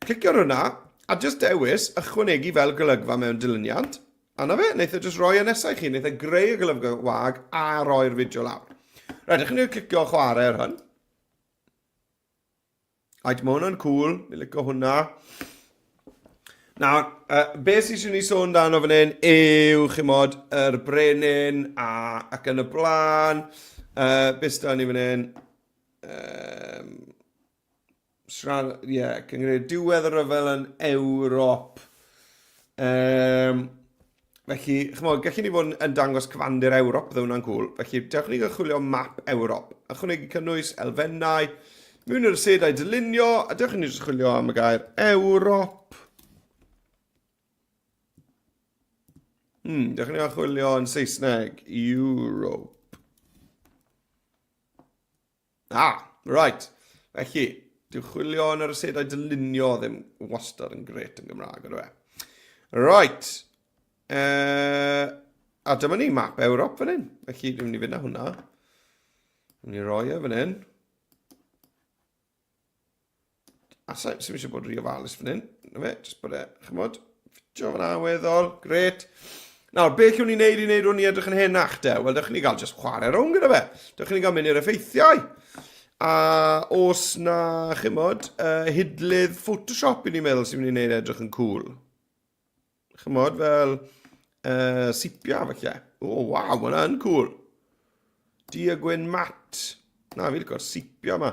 S1: Clicio ar hwnna, a just dewis ychwanegu fel golygfa mewn dilyniant, a na fe, wneith e just roi y nesau i chi, wneith e greu y golygfa wag a roi'r fideo lawr. Rhaid, ydych chi'n clicio chwarae ar hwn. Right, mae hwnna'n cool, fi'n licio hwnna. Nawr, beth sy'n eisiau ni sôn dan o fan hyn yw, chimod, yr brenin a, ac yn y blaen. Beth sydd ni fan hyn? Sran, ie, yeah, cyngred diwedd y rhyfel yn Ewrop. Felly, ch'mod, gallen ni fod yn dangos cyfandir Ewrop, bydde hwnna'n cŵl. Felly, dewch i ni gael chwilio map Ewrop. Ychwanegu cynnwys, elfennau, mewn i'r asedau dylunio, a dewch i ni jyst chwilio am y gair Ewrop. Dewch i ni gael chwilio yn Saesneg, Europe. Ah, right. Felly, dyw chwilio yn yr asedau dylunio ddim wastad yn gret yn Gymraeg, ydw e? Right. A dyma ni, map Ewrop fan hyn. Felly, dwi'n mynd i fynd â hwnna. Dwi'n mynd i roi e fan hyn. A sa'n sy'n eisiau bod rhy ofalus fan hyn. Na fe, jyst bod e, chymod, ffitio fan aweddol, gret. Nawr, beth yw'n ni wneud i wneud hwn i edrych yn henach de? Wel, dewch ni gael jyst chwarae rownd gyda fe. Dewch ni gael mynd i'r effeithiau. A os na, chymod, hidlydd Photoshop i ni'n meddwl sy'n mynd i wneud edrych yn cool. Chymod, fel sepia falle. O, oh, waw, mae hwnna yn cool. Du a gwyn mat. Na, fi licio'r sepia yma.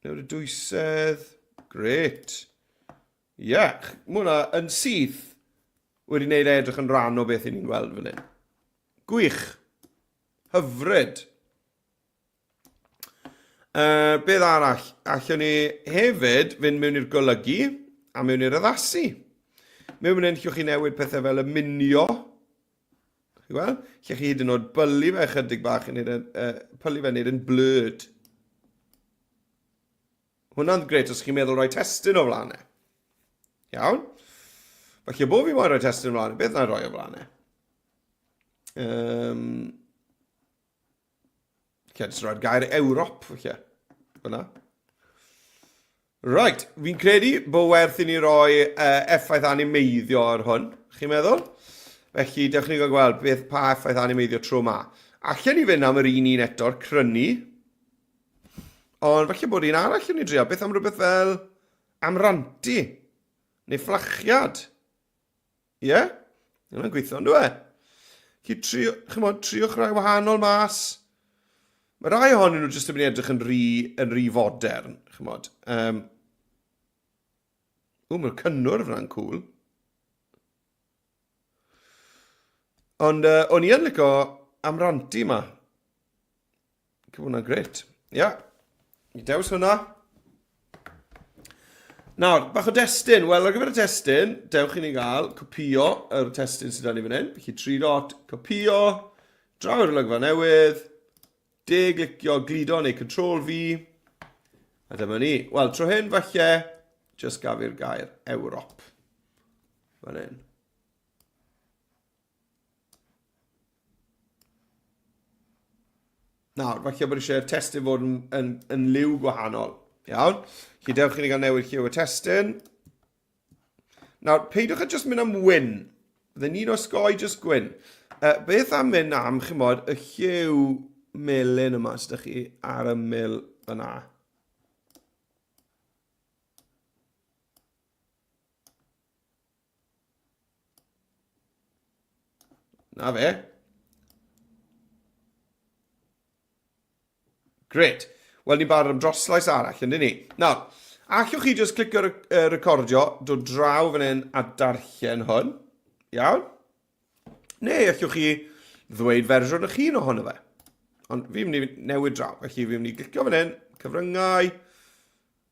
S1: Newid y dwysedd. Gret. Ie, yeah, mae hwnna yn syth wedi gwneud e edrych yn rhan o beth i ni'n gweld fan hyn. Gwych. Hyfryd. Beth arall? Allwn ni hefyd fynd mewn i'r golygu a mewn i'r addasu. Mewn fan hyn, llwch chi newid pethau fel y munio. Chi gweld? Lle chi hyd yn oed bylu fe chydig bach, yn neud, pylu fe wneud yn blurred. Hwna'n gret os chi'n meddwl rhoi testun o flaen e. Iawn? Felly, bod fi moyn rhoi testun o flaen e, beth na roi o flaen e? Lle, jyst rhoi'r gair Ewrop, felly. Fyna. Right, fi'n credu bod werth i ni roi effaith animeiddio ar hwn, chi'n meddwl? Felly, dewch ni gael gweld beth pa effaith animeiddio tro ma. Allen ni fynd am yr un un eto'r crynu. Ond falle bod un arall yn ei drio. Beth am rhywbeth fel amrantu? Neu fflachiad? Ie? Yeah? Yna'n gweithio, ynddo e? Chi trio, chymod, triwch rai wahanol mas. Mae rai ohonyn nhw jyst yn mynd i edrych yn rhy, yn rhy fodern, chymod. O, mae'r cynnwr fyna'n cool. Ond o'n i yn licio amrantu yma. Cyf hwnna'n gret. Ia. Yeah. I dewis hwnna. Nawr, bach o destun. Wel, ar gyfer y testun, dewch i ni gael copio yr testun sydd ni fan hyn. Felly, 3 dot, copio, draw i'r olygfa newydd, de-glicio gludo neu Control V, a dyma ni. Wel, tro hyn, falle, just gaf i'r gair Ewrop. Fan hyn. Nawr, falle bod eisiau'r testun fod yn, yn, yn liw gwahanol. Iawn? Felly dewch i ni gael newid lliw y testun. Nawr, peidiwch â just mynd am wyn. Bydden ni'n osgoi just gwyn. Beth am mynd am, chymod, y lliw... melyn yma sydd ydych chi ar ymyl yna. Na fe. Gret. Wel, ni'n barod am droslais arall, yndyn ni? Nawr, allwch chi jyst clicio recordio, dod draw fan hyn a darllen hwn. Iawn? Neu allwch chi ddweud fersiwn eich hun ohono fe. Ond fi'n mynd i newid draw, felly fi'n mynd i glicio fan hyn, cyfryngau,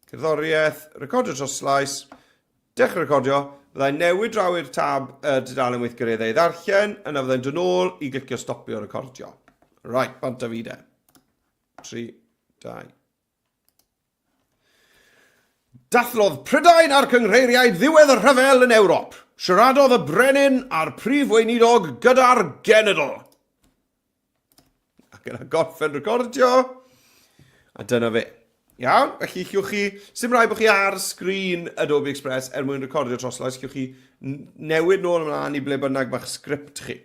S1: cerddoriaeth, recordio troslais, dechrau recordio, fyddai'n newid draw i'r tab uh, dudalen weithgareddau i ddarllen, yna fyddai'n dod nôl i glicio stopio recordio. Right, bant a fi de. 3, 2, Dathlodd Prydain a'r Cynghreiriaid ddiwedd y rhyfel yn Ewrop. Siaradodd y Brenin a'r Prif Weinidog gyda'r genedl. Ac yna gorffen recordio. A dyna fe. Iawn, felly llwch chi, sy'n rhaid bod chi ar sgrin Adobe Express er mwyn recordio troslais, llwch chi newid nôl ymlaen i ble bynnag mae'ch sgript chi.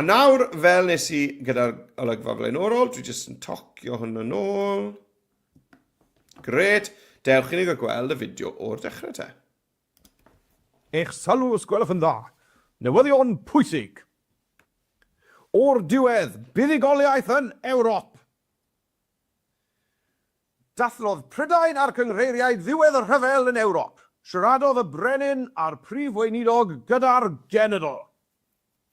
S1: A nawr, fel nes i gyda'r olygfa flaenorol, dwi jyst yn tocio hwn yn ôl. Grêt! Dewch i ni gael gweld y fideo o'r dechrau te.
S2: Eich sylw os gwelwch yn dda. Newyddion pwysig! O'r diwedd, buddugoliaeth yn Ewrop! Dathlodd Prydain a'r Cynghreiriaid ddiwedd y rhyfel yn Ewrop. Siaradodd y Brenin a'r Prif Weinidog gyda'r genedl.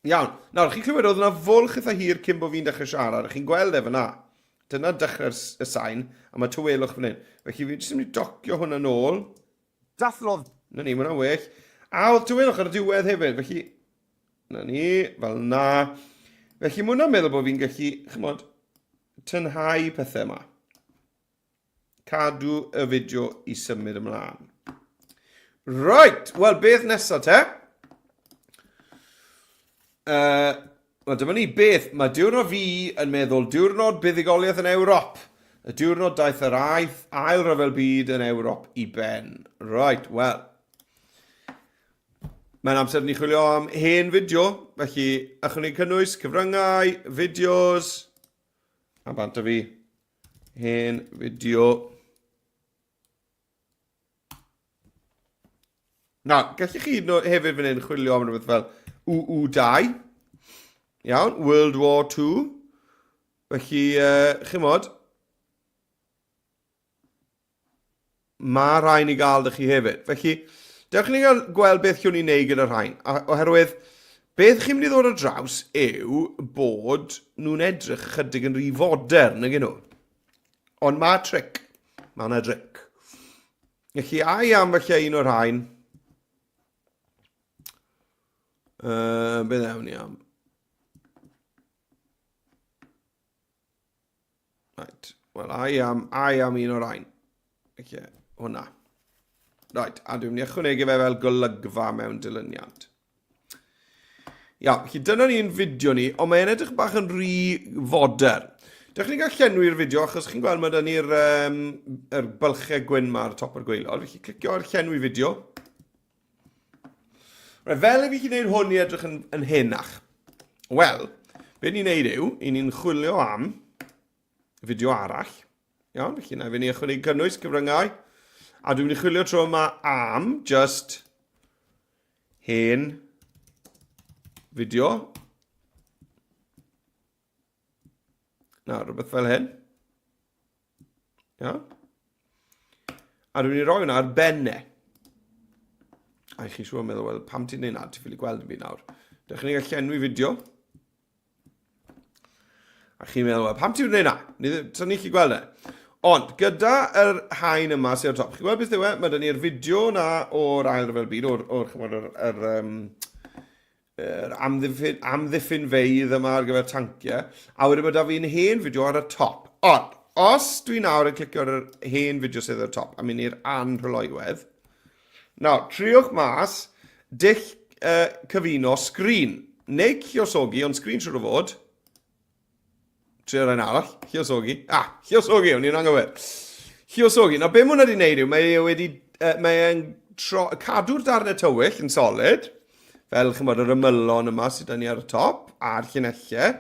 S1: Iawn. Nawr, chi'n clywed, oedd yna fwlch eitha hir cyn bod fi'n dechrau siarad, a chi'n gweld e fyna. Dyna dechrau'r y sain, a mae tywelwch fan hyn. Felly fi jyst yn mynd i docio hwnna nôl.
S2: Dathlodd.
S1: Na ni, mae hwnna'n well. A oedd tywelwch ar y diwedd hefyd, felly... Na ni, fel na. Felly mae hwnna'n meddwl bod fi'n gallu, chymod, tynhau pethau yma. Cadw y fideo i symud ymlaen. Right, wel beth nesaf te? Uh, Wel, dyma ni, beth, mae diwrnod fi yn meddwl diwrnod buddugoliaeth yn Ewrop. Y diwrnod daeth yr aeth ail ryfel byd yn Ewrop i ben. Right, wel. Mae'n amser ni chwilio am hen fideo, felly ychwanegu cynnwys, cyfryngau, fideos, a bant o fi. Hen fideo. Na, gallech chi hyd hefyd fan hyn chwilio am rhywbeth fel UU2. Iawn, World War II. Felly, uh, chymod, mae rhain i gael dych chi hefyd. Felly, dewch i ni gael gweld beth chiwn ni wneud gyda rhain. Oherwydd, beth chi'n mynd i ddod ar draws yw bod nhw'n edrych chydig yn rhy fodern, nag nhw. Ond mae tric. Mae yna dric. Felly, a i am felly un o'r rhain. Uh, beth ewn ni am? Right. Wel, I am, I am un o'r rhain. Felly, hwnna. Right, a dwi'n mynd i ychwanegu fe fel golygfa mewn dilyniant. Ia, felly dyna ni'n fideo ni, ond mae'n edrych bach yn rhy fodern. Dewch ni gael llenwi'r fideo, achos chi'n gweld mae da ni'r um, er bylchau gwyn ma ar top o'r gwaelod. Felly clicio ar llenwi fideo. Right, fel i fi chi wneud hwn i edrych yn, yn henach. Wel, be ni'n neud yw, i ni'n chwilio am fideo arall. Iawn, felly na i fynd i ychwanegu cynnwys cyfryngau. A dwi'n mynd i chwilio tro yma am just hen fideo. Na, rhywbeth fel hyn. Iawn. A dwi'n mynd i roi hwnna ar ben e. A chi siŵr yn meddwl, wel, pam ti'n neud na? Ti'n ffili gweld yn fi nawr. Dewch ni gael llenwi fideo. A chi'n meddwl, wel, pam ti'n gwneud na? Ni, so ni'n gallu gweld e. Ond, gyda yr haen yma sydd ar top, chi'n gweld beth yw e? Mae dyn ni'r fideo na o'r ail ryfel byd, o'r, or, chymod, o'r, or, um, yr amddiffyn, amddiffynfeydd yma ar gyfer tanciau. A wedyn mae da fi'n hen fideo ar y top. Ond, os dwi nawr yn clicio ar yr hen fideo sydd ar y top a mynd i'r anrhyloywedd, Nawr, triwch mas dull uh, cyfuno sgrin. Neu lluosogi, ond sgrin siwr o fod. Trio un arall, lluosogi. Ah, lluosogi, o'n i'n anghywir. Lluosogi. Nawr, be mae hwnna wedi gwneud yw, mae e wedi, uh, mae e'n cadw'r darnau tywyll yn solid, fel chymod, yr ymylon yma sydd 'da ni ar y top, a'r llinellau.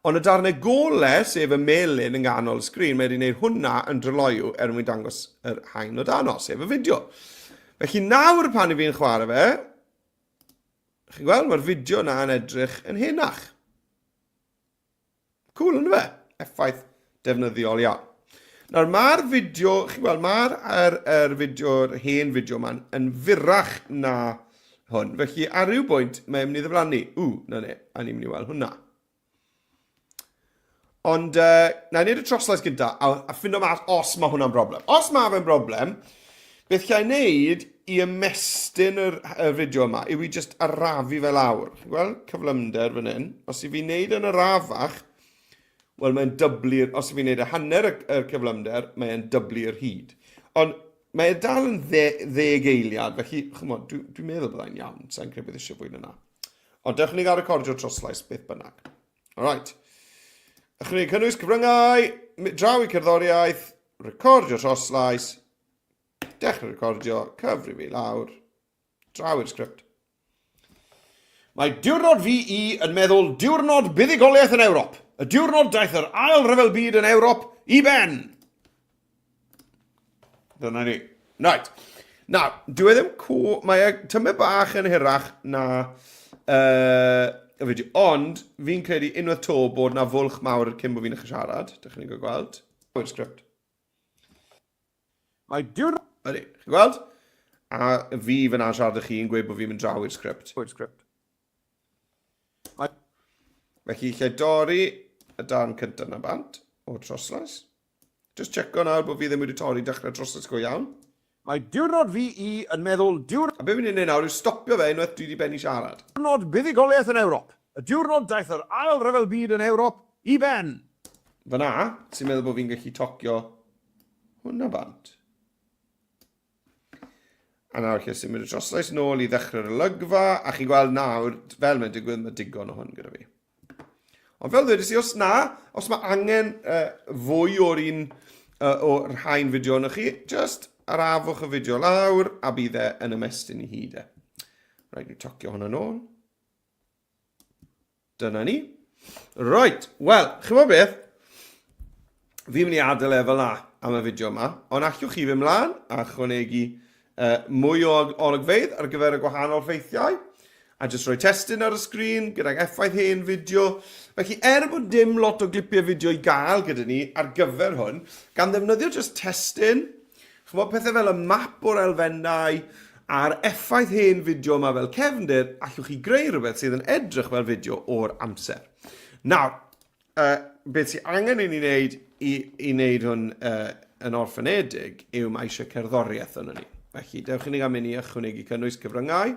S1: Ond y darnau gole, sef y melyn yng nghanol y sgrin, mae wedi gwneud hwnna yn dryloyw er mwyn dangos yr haen o dano, sef y fideo. Felly nawr pan i fi'n chwarae fe, chi'n gweld, mae'r fideo na yn edrych yn henach. Cool, ynddo fe? Effaith defnyddiol iawn. Nawr, mae'r fideo, chi'n gweld, mae'r er, er fideo'r hen fideo yma'n yn fyrrach na hwn. Felly, ar ryw bwynt, mae'n mynd i ddiflannu. Ww, na ne, a ni'n mynd i weld hwnna. Ond, na i wneud y troslais gyda, a ffindo mas os mae hwnna'n broblem. Os mae fe'n broblem, beth llai wneud i ymestyn yr, y fideo yma yw i just arafu fe lawr. Chi'n gweld cyflymder fan hyn? Os i fi'n neud yn arafach, wel mae'n dyblu'r, os i fi'n neud y hanner y, y cyflymder, mae'n dyblu'r hyd. Ond mae e dal yn dde, ddeg eiliad, felly, chymod, dwi'n dwi meddwl byddai'n iawn, sa'n credu bydd eisiau fwy na na. Ond dewch ni gael recordio troslais beth bynnag. Alright. Ychwanegu cynnwys cyfryngau, draw i cerddoriaeth, recordio troslais, Dechrau recordio, cyfri fi lawr, draw i'r sgript. Mae diwrnod VE yn meddwl diwrnod buddugoliaeth yn Ewrop. Y diwrnod daeth yr ail ryfel byd yn Ewrop i ben. Dyna ni. Right. Nawr, dyw e ddim cw... Mae e tymed bach yn hirach na y fideo, ond fi'n credu unwaith to bod na fwlch mawr cyn bod fi'n dechrau siarad. Dych chi'n gweld. O'r sgript.
S2: Mae diwrnod...
S1: Ydy, chi'n gweld? A fi fyna yn siarad â chi yn gweud bod fi'n mynd draw i'r sgript.
S2: I'r sgript. Mae...
S1: Felly, lle dorri y darn cyntaf na bant o'r troslais. Just checo nawr bod fi ddim wedi torri dechrau troslais go iawn.
S2: Mae diwrnod VE yn meddwl diwrnod...
S1: A be fi'n ei wneud nawr yw stopio fe unwaith dwi wedi bennu siarad.
S2: Diwrnod buddugoliaeth yn Ewrop. Y diwrnod daeth yr Ail Ryfel Byd yn Ewrop i ben.
S1: Fyna, ti'n meddwl bod fi'n gallu tocio hwnna bant? A nawr lle symud y troslais nôl i ddechrau'r olygfa, a chi'n gweld nawr, fel mae'n digwydd, mae digon o hwn gyda fi. Ond fel ddweud i, os na, os mae angen fwy o'r un o'r rhain fideo yna chi, just arafwch y fideo lawr a bydd e yn ymestyn i hyd e. Rhaid ni tocio hwnna nôl. Dyna ni. Right, wel, chi'n gwybod beth? Fi'n mynd i adael e fel la am y fideo yma, ond allwch chi fynd mlaen a chwanegu mwy o olygfeydd ar gyfer y gwahanol ffeithiau, a jyst rhoi testun ar y sgrin gydag effaith hen fideo. Felly, er bod dim lot o glipiau fideo i gael gyda ni ar gyfer hwn, gan ddefnyddio jyst testun, Ch'mod, pethau fel y map o'r elfennau a'r effaith hen fideo yma fel cefndir, allwch chi greu rhywbeth sydd yn edrych fel fideo o'r amser. Nawr, beth sydd angen i ni wneud i, i wneud hwn yn orffenedig yw mae eisiau cerddoriaeth yno ni. Felly, dewch i ni gael mynd i ychwanegu cynnwys cyfryngau,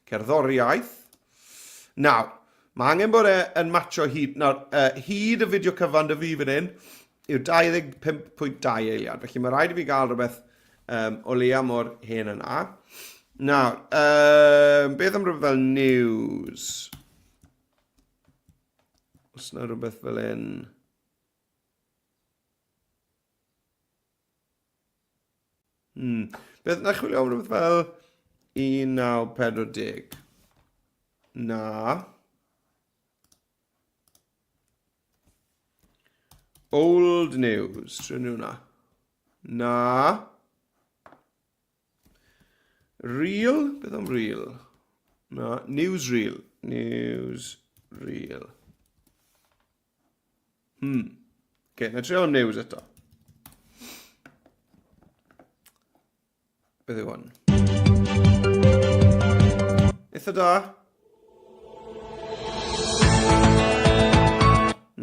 S1: cerddoriaeth. Nawr, mae angen bod e yn matcho hyd, nawr, hyd y fideo cyfan dy fi fan hyn, yw 25.2 eiliad. Felly mae rhaid i fi gael rhywbeth o leia mor hen yna. Nawr, beth am rhywbeth fel news? Os yna rhywbeth fel hyn... Beth na chwilio am rhywbeth fel 1940? Na. Old news. Trwy nhw na. Na. Reel? Beth am reel? Na. Newsreel. Newsreel. Okay, na trio news eto. Beth yw hwn? Eitha da.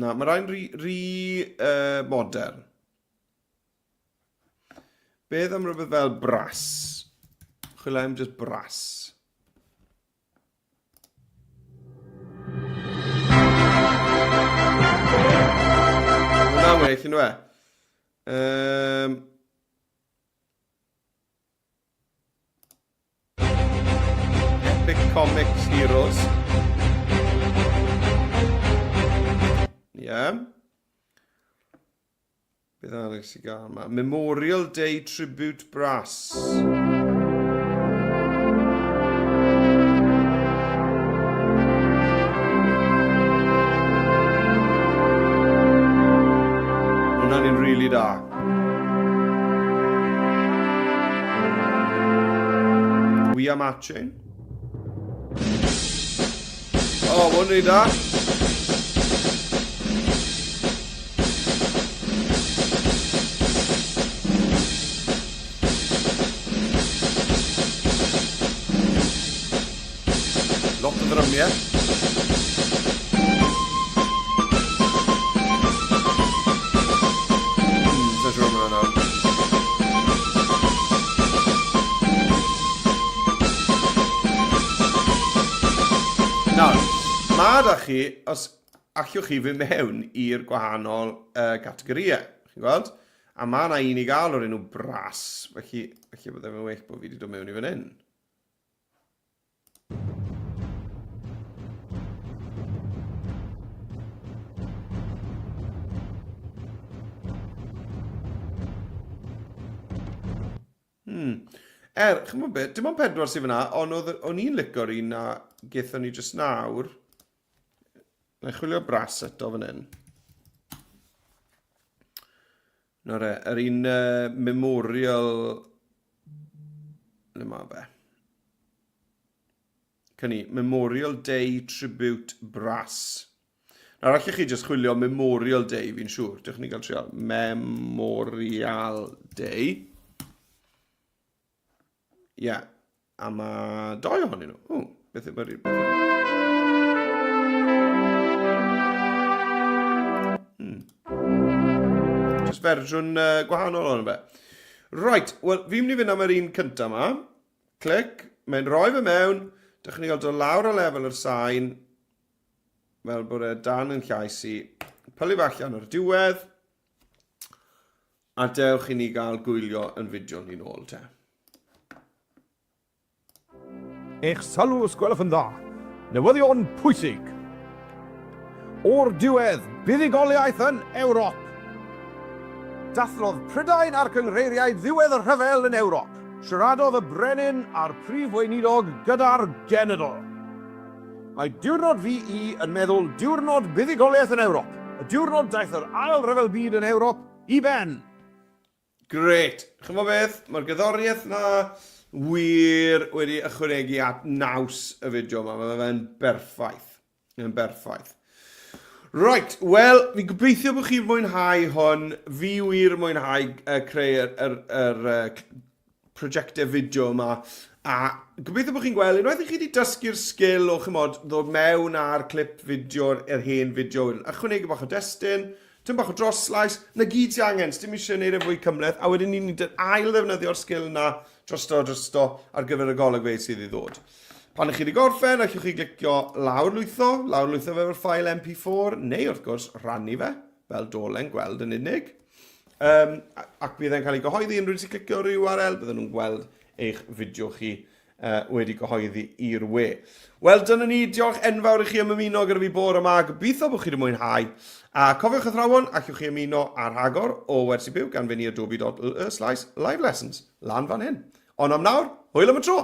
S1: Na, mae rhain rhy, rhy modern. Beth am rhywbeth fel brass? Chwilio am just brass. Hwna'n well, yn dweud? Epic Comics Heroes. Ie. Yeah. Beth arall sy'n gael yma? Memorial Day Tribute Brass. We are marching. O, oh, mae hwn yn da. Lot o ddrymiau. Sa'n siŵr am hwnna nawr. Nawr, mae da chi, os allwch chi fynd mewn i'r gwahanol categorïau, chi'n gweld? A mae yna un i gael o'r enw Brass, felly, felly bydde fe'n well bod fi wedi dod mewn i fan hyn. Er, ch'mod be, dim ond pedwar sydd fyna, ond oedd, o'n i'n lico'r un na gethon ni jyst nawr. Na i chwilio brass eto fan hyn. Nawr e, yr un memorial... Le mae fe? Cynni, Memorial Day Tribute Brass. Nawr, allwch chi jyst chwilio Memorial Day, fi'n siŵr. Dewch ni gael trial. Memorial Day. Ie. Yeah. A mae doi ohonyn nhw. O, beth yw'r... Just fersiwn gwahanol o'n fe. Right, wel, fi'n mynd i fynd am yr un cyntaf yma. Clic, mae'n rhoi fe mewn. Dych chi'n cael dod lawr o lefel yr sain, fel bod e dan yn llais i. Pylu fe allan o'r diwedd. A dewch i ni gael gwylio yn fideo ni nôl te.
S2: Eich sylw os gwelwch yn dda. Newyddion pwysig. O'r diwedd, buddugoliaeth yn Ewrop! Dathlodd Prydain a'r Cynghreiriaid ddiwedd y rhyfel yn Ewrop. Siaradodd y Brenin a'r Prif Weinidog gyda'r genedl. Mae Diwrnod VE yn meddwl diwrnod buddugoliaeth yn Ewrop, y diwrnod daeth yr Ail Ryfel Byd yn Ewrop i ben!
S1: Grêt! Chimod beth? Mae'r gerddoriaeth 'na wir wedi ychwanegu at naws y fideo yma. Mae fe'n berffaith. Yn berffaith. Right, wel, fi'n gobeithio bod chi'n mwynhau hwn. Fi wir yn mwynhau creu yr, yr, yr prosiectau fideo yma. A gobeithio bod chi'n gweld, unwaith i chi wedi dysgu'r sgil o, chymod, ddod mewn ar clip fideo, yr hen fideo, wedyn ychwanegu bach o destun, tyn bach o droslais, na gyd ti angen, dim eisiau gwneud e fwy cymhleth, a wedyn ni'n ail ddefnyddio'r sgil na drosto drosto ar gyfer y golygfeydd sydd i ddod. Pan ych chi wedi gorffen, allwch chi glicio lawr lwytho, lawr lwytho fe fel ffael MP4, neu wrth gwrs rhannu fe fel dolen gweld yn unig. Um, ac bydd e'n cael ei gyhoeddi, unrhyw un sy'n clicio ar URL, bydden nhw'n gweld eich fideo chi wedi gyhoeddi i'r we. Wel, dyna ni, diolch enfawr i chi am ymuno gyda fi bore yma, gobeithio bod chi wedi mwynhau. A cofiwch athrawon, allwch chi ymuno ar rhagor o Wersi Byw gan fynd i adobe.ly/live lessons, lan fan hyn. Ond am nawr, hwyl am y tro!